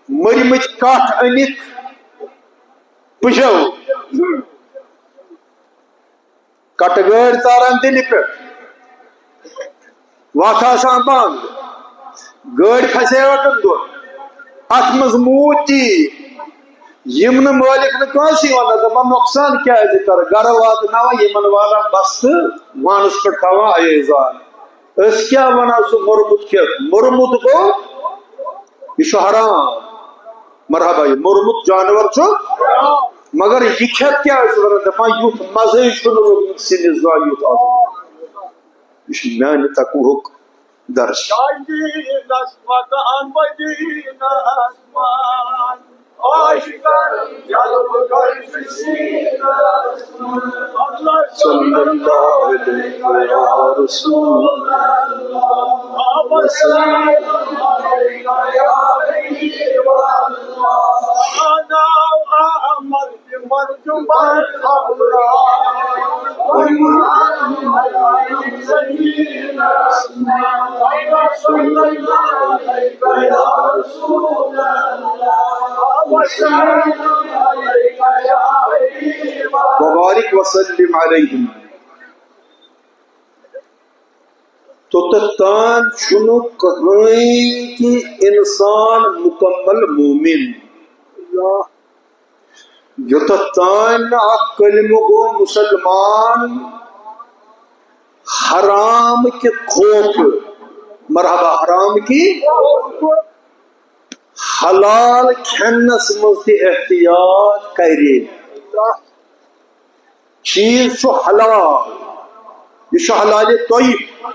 مٔرمٕتۍ کٹھ أنِکھ پُجو، کٹہٕ گٲڑۍ تاران دِلہِ پٮ۪ٹھ، وَتھ آسان بنٛد، گٲڑۍ کھسے ٲٹھن دۄہن، اَتھ منٛز موٗد تی، یِم نہٕ مٲلِک نہٕ کٲنٛسی وَنان، دَپان، نۄقصان کیٛازِ کَرٕ؟ گَرٕ واتناوان یِمَن والان بَستہٕ، وانَس پٮ۪ٹھ تھاوان اَیٲزان۔ أسۍ کیٛاہ وَنان سُہ موٚرمُت کھٮ۪تھ؟ موٚرمُت گوٚو، یہِ چھُ حرام۔ مرحبا، یہِ موٚرمُت جانور چھُ، مگر یہِ کھٮ۪تھ کیٛاہ ٲسۍ وَنان؟ دَپان، یُتھ مَزَے چھُنہٕ لوٚگمُت سِنِس زانٛہہ یُتھ آز۔ یہِ چھُ میٛانہِ تقوہُک درس۔ شاہیٖنَس مکان مدیٖنَس منٛز، عاشقَن جلب کٔرِتھ سیٖنَس منٛز۔ صلی اللہ علیہ یا رسول اللہ، وسلم علیک یا حبیب اللہ۔ آنا احمد وبارک وسلم علیہم۔ توٚتتھ تام چھُنہٕ کٕہٕنۍ تہِ اِنسان مُکمل مومِن۔ یوٚتتھ تام نہٕ اکھ کلمہٕ گوٚو مُسلمان، حرام کہِ خوفہٕ، مرحبا، حرام کہِ حلال کھٮ۪نس منٛز تہِ احتیاط کرِ۔ چیٖز چھُ حلال، یہِ چھُ حلالِ طیب،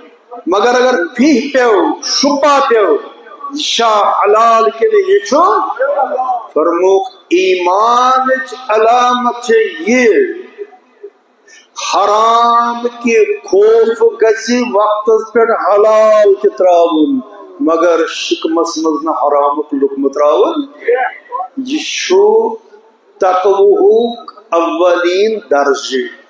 مگر اگر فیہ پیو، شُبہ پیو، یہِ چھا حلال کِنہٕ یہِ چھُ؟ فرمووُکھ، ایمانٕچ علامت چھِ یہِ، حرام کہِ خوف گژھِ وقتس پٮ۪ٹھ حلال تہِ تراوُن، مگر شِکمس منٛز نہٕ حرامُک لُقمہٕ تراوُن۔ یہِ چھُ تقوہُک اولین درجہٕ۔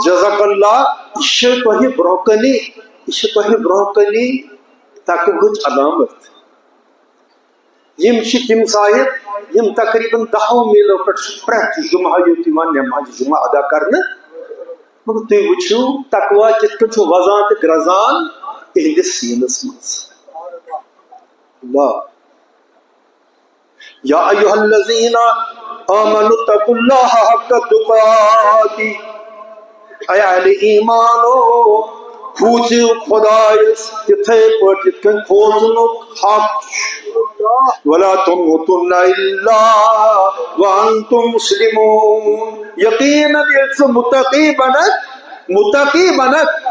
جزاک اللہ۔ یہِ چھِ تۄہہِ برونٛہہ کنہِ، یہِ چھِ تۄہہِ برونٛہہ کنہِ تقوہٕچ علامت۔ یِم چھِ تِم صاحب، یِم تقریباً دَہو میٖلو پٮ۪ٹھ چھِ پرٛٮ۪تھ جمعہ یوٚت یِوان نمازِ جمعہ ادا کرنہٕ۔ مگر تُہۍ وٕچھِو، تقویٰ کِتھ کٔنۍ چھُ وَزان تہٕ گرٛزان اِہِنٛدِس سیٖنَس منٛز۔ اللہ۔ یا ایھا الذین آمنوا اتقوا اللہ حق تقاتی، اے اہل ایمانو، کھوژِو خۄدایَس تِتھَے پٲٹھۍ یِتھ کٔنۍ کھوژنُک حق چھُ۔ ولا تموتن الا وانتم مسلمون۔ یقیناً ییٚلہِ ژٕ متقی بنکھ، متقی بنکھ،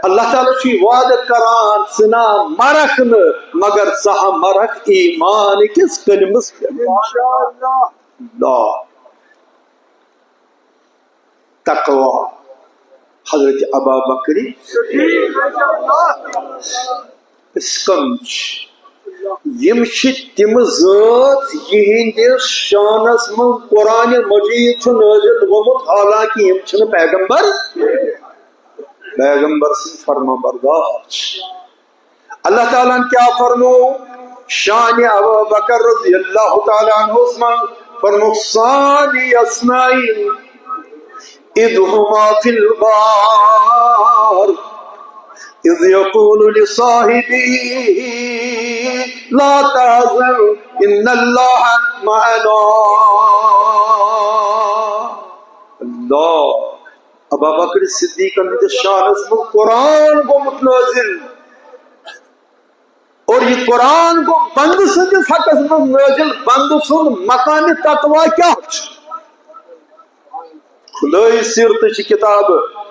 اللہ تعالیٰ چھُ یہِ وعدٕ کران، ژٕ نہ مرکھ نہٕ، مگر ژٕ ہا مرکھ ایمان کِس کلمس پٮ۪ٹھ۔ اللہ۔ تقویٰ۔ حضرت ابا بکر۔ أسۍ کم چھِ؟ یِم چھِ تِم ذٲژ یِہنٛدِس شانس منٛز قرآن مجید چھُ نٲزِل گوٚمُت، حالانکہ یِم چھِنہٕ پیغمبر، پیغمبر سٕنٛدۍ فرما بردار چھِ۔ اللہ تعالیٰ ہن کیا فرمو شان ابو بکر رضی اللہ تعالیٰ عنہس منٛز؟ فرمو، ثانی اثنین اذ هما فی الغار اذ یقول لصاحبه لا تحزن ان اللہ معنا۔ اللہ۔ ابا بکر صدیقن ہٕنٛدِس شانس منٛز قرآن گوٚمُت نٲزِل۔ اور یہِ قرآن گوٚو بندٕ سٕنٛدِس حقس منٛز نٲزِل، بندٕ سُنٛد مقامِ تقویٰ کیٛاہ چھُ؟ خدٲے سیٖرتٕچ کِتابہٕ،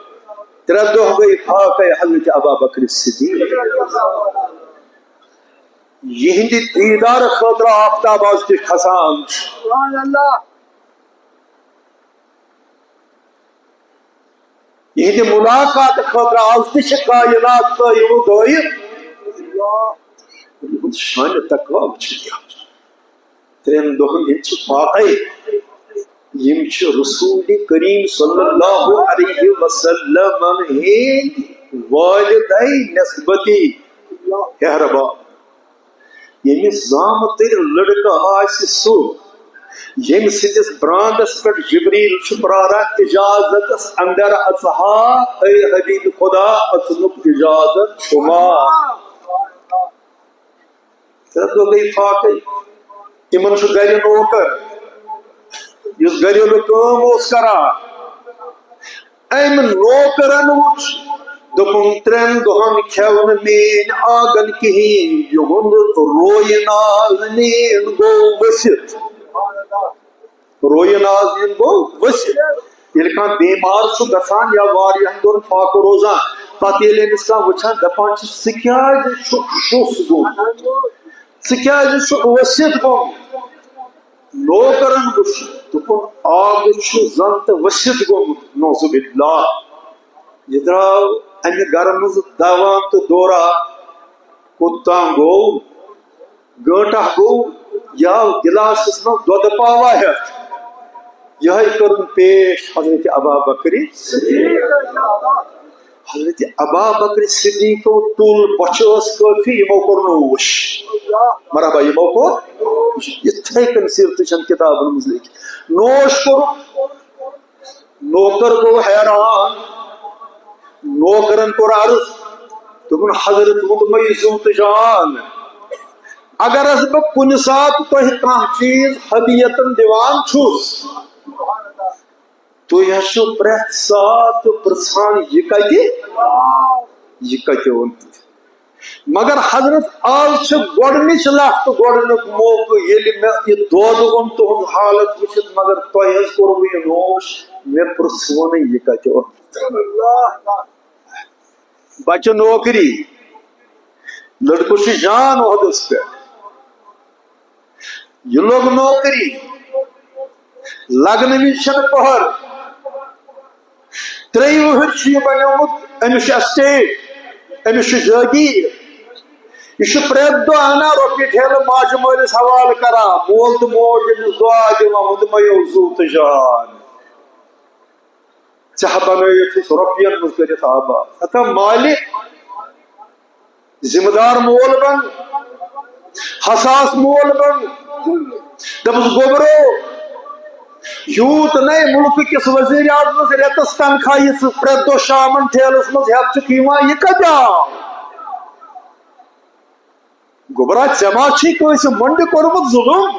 ترٛےٚ دۄہ گٔے فاقے حضرت ابا بکر صدیق۔ یِہنٛدِ دیٖدار خٲطرٕ آفتاب از تہِ کھسان چھُ۔ یِہنٛدِ ملاقات خٲطرٕ از تہِ چھِ کائنات قٲیِم و دٲیِم۔ یِہُنٛد شانِ تقویٰ وٕچھِو کیٛاہ چھُ۔ ترٛٮ۪ن دۄہن ہٕنٛدۍ چھِ فاقے۔ یِم چھِ رسول کریم صلی اللہ علیہ وسلمن ہٕنٛدۍ والدے نسبتی ہہرباب۔ ییٚمِس زامتٕرۍ لڑکہٕ آسہِ سُہ، ییٚمہِ سٕنٛدِس برانٛدس پٮ۪ٹھ جبریل چھُ پراران، اجازتس اندر اژہا، اے حبیب خدا، اژنُک اجازت چھُما؟ ترٛےٚ دۄہ گٔے فاقے۔ یِمن چھُ گرِ نوکر، یُس گریلوٗ کٲم اوس کران۔ أمۍ نوکرن وُچھ، دوٚپُن، "ترٛٮ۪ن دۄہن کھٮ۪و نہٕ میٲنۍ آنگن کِہیٖنۍ، یِہُنٛد رویہِ نازنیٖن گوٚو ؤسِتھ۔" رویہِ نازنیٖن گوٚو ؤسِتھ۔ ییٚلہِ کانٛہہ بیمار چھُ گژھان یا واریاہن دۄہن فاقہٕ روزان، پتہٕ ییٚلہِ أمِس کانٛہہ وٕچھان، دپان چھِ، "ژٕ کیٛازِ چھُکھ شُس گوٚمُت؟ ژٕ کیٛازِ چھُکھ ؤسِتھ گوٚمُت؟" نوکرن وُچھ، دوٚپُن، "آب چھُ زن تہٕ ؤسِتھ گوٚمُت، نعوذ باللہ۔ یہِ درٛاو امہِ گرٕ منٛزٕ دوان تہٕ دوران، کوٚت تام گوٚو؟" گٲنٹہ گوٚو، یہِ آو گلاسس منٛز دۄدٕ پاوا ہٮ۪تھ۔ یِہوٚے کوٚرُن پیش حضرت ابا بکری۔ حضرت ابا بکر صدیقو تُل بۄچھِ ٲس کٲفی، یِمو کوٚر نوش۔ مرحبا، یِمو کوٚر۔ یِتھَے کٔنۍ سیٖرتٕچن کِتابن منٛز لیکھِتھ۔ نوش کوٚرُکھ۔ نوکر گوٚو حیران۔ نوکرن کوٚر عرض، دوٚپُن، "حضرت ووٚنمَے زُو تہٕ جان، اگر حظ بہٕ کُنہِ ساتہٕ تۄہہِ کانٛہہ چیٖز ہدیتن دِوان چھُس، تُہۍ حظ چھِو پرٛٮ۪تھ ساتہٕ پرٛژھان، یہِ کَتہِ، یہِ کَتہِ اوٚن؟" مگر حضرت، آز چھِ گۄڈٕنِچ لَٹھ تہٕ گۄڈٕنیُک موقعہٕ، ییٚلہِ مےٚ یہِ دۄد اوٚن تُہُنٛد حالت وٕچھِتھ، مگر تۄہہِ حظ کوٚروٕ یہِ نوش، مےٚ پرٛژھوٕ نہٕ یہِ کَتہِ اوٚن۔ بَچہٕ نوکری، لٔڑکہٕ چھُ جان عہدَس پٮ۪ٹھ۔ یہِ لوٚگ نوکری، لگنہٕ وِزِ چھَنہٕ پٔہر۔ ترٛیٚیہِ وُہٕرۍ چھُ یہِ بنیومُت، أمِس چھُ estate، أمِس چھُ جٲگیٖر۔ یہِ چھُ پرٛٮ۪تھ دۄہ اَنان رۄپیہِ ٹھیلہٕ، ماجہِ مٲلِس حوالہٕ کران۔ مول تہٕ موج أمِس دُعا دِوان، "ووٚنمَے یو زُو تہٕ جان، ژےٚ ہا بنٲیِتھ أسۍ رۄپیَن منٛز کٔرِتھ آباد۔" ہتا مالہِ ذمہٕ دار مول بن، حساس مول بن۔ دپس، گوٚبرو، یوٗت نَے مُلکہٕ کِس وزیر اعظمس رٮ۪تس تنخواہ یُس پرٛٮ۪تھ دۄہ شامن ٹھیلس منٛز ہٮ۪تھ چھُکھ یِوان، یہِ کتہِ آو؟ گوٚبرا، ژےٚ ما چھُے کٲنٛسہِ مۄنٛڈِ کوٚرمُت ظُلُم؟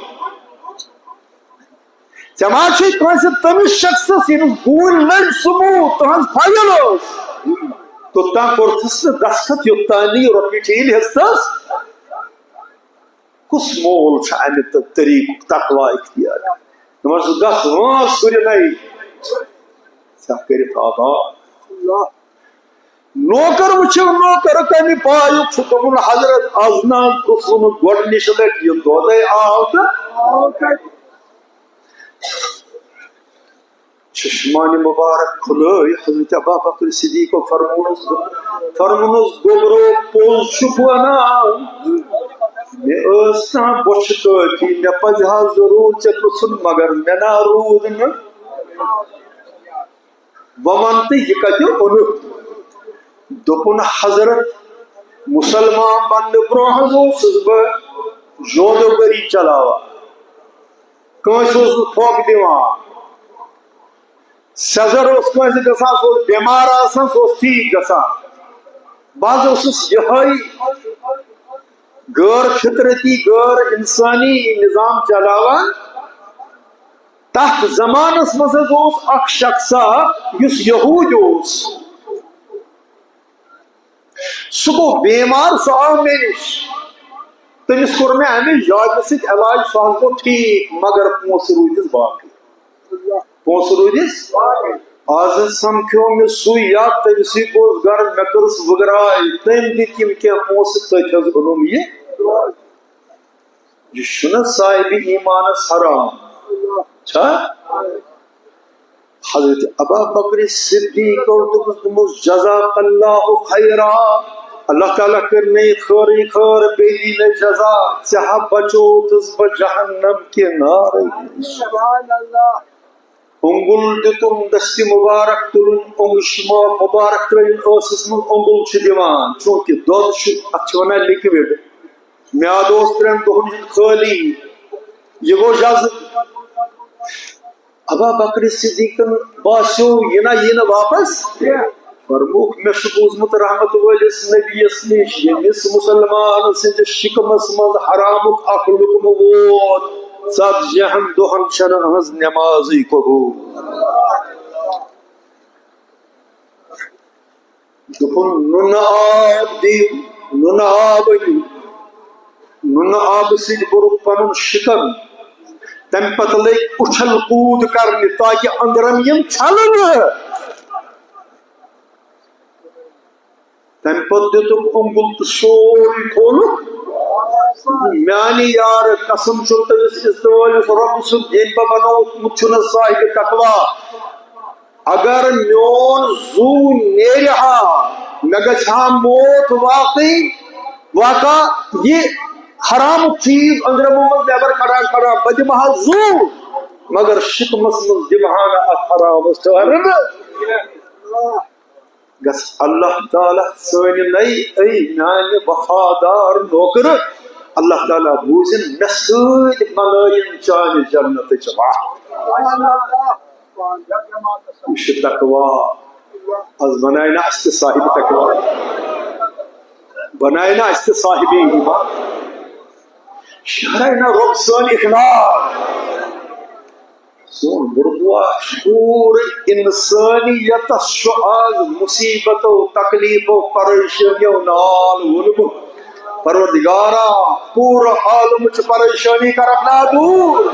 ژےٚ ما چھُے کٲنٛسہِ تٔمِس شخصس، ییٚمِس گوٗلۍ لٔج سُہ موٗد، تٕہٕنٛز فایل ٲس، توٚتام کوٚرتھس نہٕ دستخط، یوٚتام نہٕ یہِ رۄپیہِ ٹھیٖل ہیٚژتس؟ کُس مول چھُ امہِ تہٕ طریٖقُک تقویٰ اختیار؟ دوٚپمس، گژھ وٲنٛس ہُرِ نَے، ژےٚ کٔرِتھ آباد۔ نوکر وٕچھِو، نوکر کمہِ پایُک چھُ؟ دوٚپُن، حضرت، از نہ پرٛژھوُنہٕ گۄڈٕنِچ لٹہِ، یہِ دۄدے آو تہٕ چشمانِ مبارک کھُلٲوۍ حضرت ابا بکر صدیقو، فرمونس، فرمونس، گوٚبرو، پوٚز چھُکھ ونان، مےٚ ٲس نہٕ بۄچھِ کٲفی، مےٚ پزِ ہا ضروٗر ژےٚ پرٛژھُن، مگر مےٚ نا روٗد نہٕ۔ وۄنۍ وَن تہٕ، یہِ کَتہِ اوٚنُتھ؟ دوٚپُن، حضرت، مُسلمان بننہٕ برونٛہہ حظ اوسُس بہٕ جودوگری چلاوان، کٲنٛسہِ اوسُس نہٕ پھۄکھ دِوان، سیزر اوس کٲنٛسہِ گژھان، سُہ اوس بٮ۪مار آسان، سُہ اوس ٹھیٖک گژھان۔ بہٕ حظ اوسُس یِہوٚے غٲر فطرتی، غٲر اِنسٲنی نظام چلاوان۔ تَتھ زمانَس منٛز حظ اوس اکھ شخصا، یُس یہوٗدۍ اوس، سُہ گوٚو بٮ۪مار، سُہ آو مےٚ نِش۔ تٔمِس کوٚر مےٚ اَمہِ یادِ سۭتۍ علاج، سُہ حظ گوٚو ٹھیٖک، مگر پونٛسہٕ روٗدِس باقٕے۔ پونٛسہٕ روٗدِس؟ آز حظ سمکھیو مےٚ سُے یاد، تٔمۍ سٕے گوٚوس گرٕ، مےٚ کٔرٕس وٕگراے، تٔمۍ دِتۍ یِم کینٛہہ پونٛسہٕ، تٔتھۍ حظ اوٚنُم یہِ۔ یہِ چھُنہ صاحبِ ایمانس حرام؟ چھا؟ حضرت ابا بکر صدیقو دوٚپُس، دوٚپمَس، جزاک اللہ خیرا، اللہ تعالیٰ کٔرنَے خٲرٕے خٲر، بیٚیہِ دی نَے جزا، ژےٚ ہا بچووتھس بہٕ جہنم کہِ نارٕ نِش۔ سبحان اللہ۔ اوٚنگُل دیُتُن دستِ مُبارک تُلُن، اوٚنٛگُج شِمال مُبارک ترٛٲوِن ٲسَس منٛز، اوٚنگُل چھُ دِوان، چوٗنٛکہِ دۄد چھُ، اَتھ چھِ وَنان liquid۔ میٛادٕ اوس ترٛٮ۪ن دۄہَن ہُنٛد خٲلی، یہِ گوٚو جذب۔ ابا بکر صدیقن باسیو، یہِ نہ یی نہٕ واپس۔ فرمووُکھ، مےٚ چھُ بوٗزمُت رحمت وٲلِس نبیَس نِش، ییٚمِس مُسلمان سٕنٛدِس شِکمس منٛز حرامُک اکھ لُقمہٕ ووت، ژتجی ہن دۄہن چھنہٕ أہنٛز نمازٕے قبوٗل۔ دوٚپُن، نُنہٕ آب دِیِو، نُنہٕ آب أنِو، نُنہٕ آبہٕ سۭتۍ بوٚرُکھ پنُن شِکم، تمہِ پتہٕ لٔگۍ اُچھل کوٗد کرنہِ تاکہِ أنٛدرم یِم ژھٮ۪لہٕ نہٕ۔ تمہِ پتہٕ دِتُکھ اوٚنٛگُل تہٕ سورُے کھولُکھ۔ میانہِ یارٕ، قسم چھُم تٔمِس عزت وٲلِس رۄبہٕ سُنٛد، ییٚمۍ بہٕ بنووُکھ، چھُنہٕ صاحبِ تقوا۔ اگر میون زُو نیرِ ہا، مےٚ گژھِ ہا موت واقعی، واقع یہِ حرامُک چیٖز أنٛدرمہٕ منٛز نٮ۪بر کڑان کڑان، بہٕ دِمہٕ ہا زُو، مگر شِکمس منٛز دِمہٕ ہا نہٕ اتھ حرامس ٹٲرٕ بہٕ۔ گژھ اللہ تعالیٰ سٲنۍ نَے، اے میانہِ وفادار نوکر، اللہ تعالیٰ بوٗزِن، مےٚ سۭتۍ بنٲیِن چانہِ جنتٕچ وَتھ۔ یہِ چھُ تقوا۔ از بنایہِ نہ اَسہِ تہِ صاحب تقوا، بنایہِ نہ اَسہِ تہِ صاحب ایمان، شہرایہِ نہ رۄب سٲنۍ اخلاق۔ سون بُربوا چھُ پوٗرٕ اِنسٲنیتس چھُ آز مُصیبتو، تکلیفو، پریشٲنیو نال وولمُت۔ پروردگارا، پوٗرٕ عالمٕچ پریشٲنی کرکھ نا دوٗر۔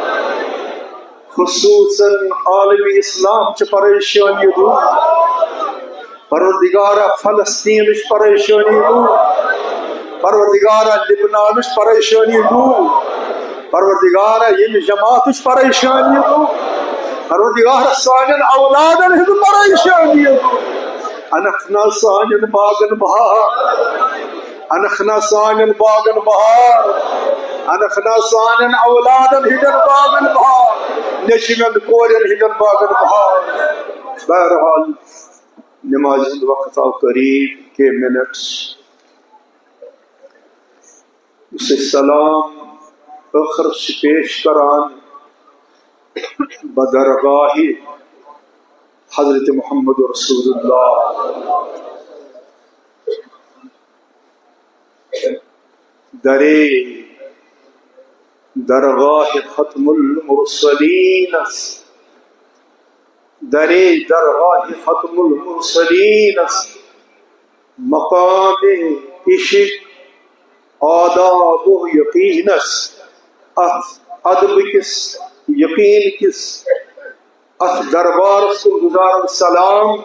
خصوصاً عالمِ اسلام چہِ پریشٲنی دوٗر۔ پروردگارا، فلسطینٕچ پریشٲنی دوٗر۔ پروردگارا، لبنانٕچ پریشٲنی دوٗر۔ پروردگارا، ییٚمہِ جماعتٕچ پریشٲنی دوٗر۔ پروردگارا، سانٮ۪ن اولادن ہٕنٛز پریشٲنی دوٗر۔ انکھ نا سانٮ۪ن باغن بہار۔ انکھ نا سانٮ۪ن باغن بہار۔ انکھ نا سانٮ۪ن اولادن ہٕنٛدٮ۪ن باغن بہار۔ نیٚچوٮ۪ن کورٮ۪ن ہٕنٛدٮ۪ن باغن بہار۔ بہرحال، نمازِ ہُنٛد وقت آو قریب، کینٛہہ منٹس۔ یُس أسۍ سلام ٲخرس چھِ پیش کران، بہ درگاہ حضرت محمد رسول اللہ، درے درگاہ ختم المرسلینس، درے درگاہ ختم المرسلینس، مقام عشق آداب و یقینس، اتھ ادب کس، یقین کس، اتھ دربارس کن گزارو سلام،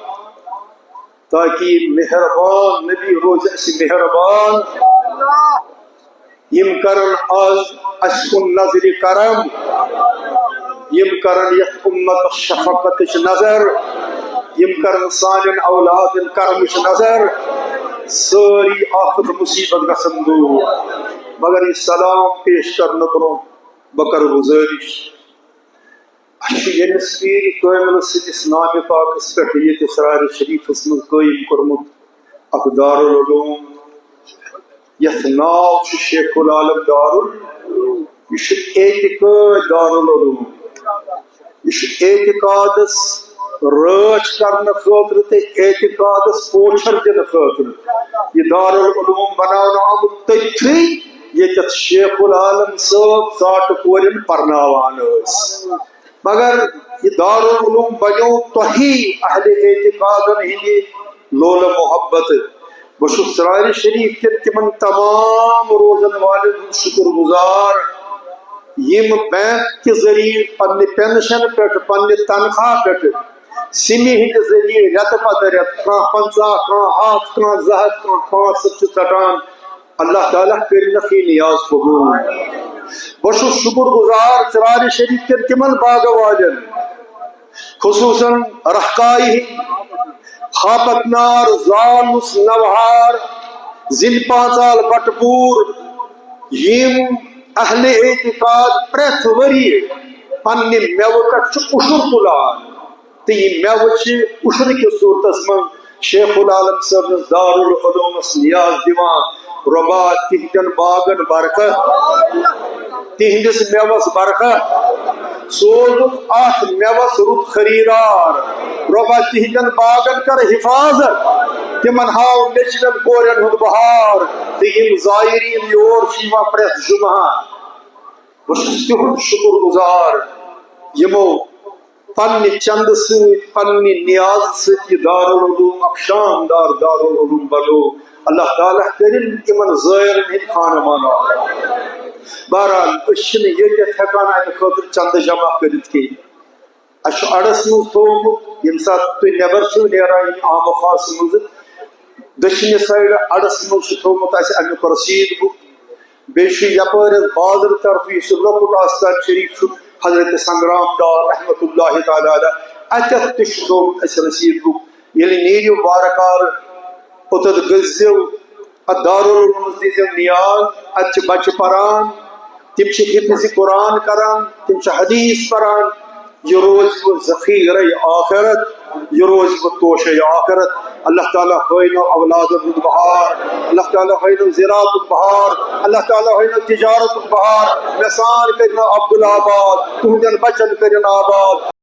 تاکہ یہ مہربان نبی روزِ اسہِ مہربان۔ یم کرن آز اسہِ کن نظرِ کرم، یم کرن یتھ امتس شفقتچ نظر، یم کرن سانین اولادن کرمچ نظر، سٲری آفت مصیبت گژھن دور۔ مگر یہ سلام پیش کرنہٕ برونٛہہ بہٕ کرٕ گزٲرِش، اسہِ چھُ ییٚمِس پیٖرِ کٲمِل سٕنٛدِس نامہِ پاکس پٮ۪ٹھ ییٚتہِ ژرارِ شریٖفس منٛز قٲیِم کوٚرمُت اکھ دارالعلوم، یتھ ناو چھُ شیخ العالم دارال، یہِ چھُ اعتقاد دارالعلوم، یہِ چھُ اعتقادس رٲچھ کرنہٕ خٲطرٕ تہٕ اعتقادس پوچھر دِنہٕ خٲطرٕ۔ یہِ دارالعلوم بناونہٕ آمُت تٔتھی ییٚتٮ۪تھ شیخ العالم صٲب ژاٹہٕ کورٮ۪ن پرناوان ٲسۍ۔ مگر یہِ دارالعلوم بنیو تۄہی اہلِ اعتقادن ہٕنٛدِ لولہٕ محبتہٕ۔ بہٕ چھُس ژرارِ شریٖف کٮ۪ن تِمن تمام روزن والٮ۪ن ہُنٛد شُکر گُزار، یِم بینک کہِ ذٔریعہٕ پننہِ پینشن پٮ۪ٹھ، پننہِ تنخواہ پٮ۪ٹھ سِمہِ ہٕنٛدِ ذٔریعہٕ رٮ۪تہٕ پتہٕ رٮ۪تہٕ کانٛہہ پنٛژاہ، کانٛہہ ہَتھ، کانٛہہ زٕ ہَتھ، کانٛہہ پانٛژھ ہَتھ چھِ ژٹان۔ اللہ تعالیٰ کٔرِنَکھ یہِ نیاز قبوٗل۔ بہٕ چھُس شُکُر گُزار ژرارِ شریٖف کٮ۪ن تِمن باغہٕ والٮ۪ن، خصوٗصاً رہکایہِ ہٕنٛدۍ، ہاپت نار، زالُس، نوہار، زِنۍ پانٛژال، بٹہٕ پوٗر، یِم اہلِ اعتقاد پرٛٮ۪تھ ؤریہِ پننہِ مٮ۪وٕ پٮ۪ٹھ چھِ عُشُر تُلان۔ تہٕ یہِ مٮ۪وٕ چھِ عُشرٕ کِس صوٗرتس منٛز شیخ العالم صٲبنِس دارالعلومس نیاز دِوان۔ رۄبا، تِہنٛدٮ۪ن باغن برکت، تِہنٛدِس مٮ۪وس برکت، سوزُکھ اتھ مٮ۪وس رُت خریٖدار۔ رۄبا، تِہنٛدٮ۪ن باغن کر حفاظت، تِمن ہاو نیٚچوٮ۪ن کورٮ۪ن ہُنٛد بہار۔ تہٕ یِم زائرین یور چھِ یِوان پرٛٮ۪تھ جمعہ، بہٕ چھُس تِہُنٛد شُکُر گُزار، یِمو پننہِ چندٕ سۭتۍ، پننہِ نیازٕ سۭتۍ یہِ دارالعلوم اکھ شاندار دارالعلوم بنوو۔ اللہ تعالیٰ کٔرِن یِمن زٲیرن ہٕنٛدۍ خانہٕ مانہٕ آباد۔ بہرحال، أسۍ چھِنہٕ ییٚتٮ۪تھ ہٮ۪کان امہِ خٲطرٕ چندٕ جمع کٔرِتھ کینٛہہ۔ اسہِ چھُ اڑس منٛز تھوومُت، ییٚمہِ ساتہٕ تُہۍ نٮ۪بر چھِو نیران ییٚمہِ عامہٕ خاصہٕ منٛزٕ، دٔچھِنہِ سایڈٕ اڑس منٛز چھُ تھوومُت اسہِ امیُک رسیٖد بُک۔ بیٚیہِ چھُ یپٲرۍ حظ بازرٕ طرفہٕ یُس یہِ لۄکُٹ آستان شریٖف چھُ، حضرت سنگرام ڈار رحمتہ اللہ تعالیٰ علیہ، اتٮ۪تھ تہِ چھُ تھوومُت اسہِ رسیٖد بُک۔ ییٚلہِ نیٖرِو وارٕ کارٕ اوٚتَتھ گٔژھۍزیو، اتھ دارالعلومس دیٖزیو نیاز۔ اتہِ چھِ بچہِ پران، تِم چھِ حفظِ قرآن کران، تِم چھِ حدیث پران۔ یہِ روزِ وۄنۍ ذخیرے آخرت، یہِ روزِ وۄنۍ توشے آخرت۔ اللہ تعالیٰ ہٲینو اولادن ہُنٛد بہار، اللہ تعالیٰ ہٲینو زراعتُک بہار، اللہ تعالیٰ ہٲینو تجارتُک بہار۔ مےٚ سان کٔرِنو عبدالآباد، تُہنٛدٮ۪ن بچن کٔرِن آباد۔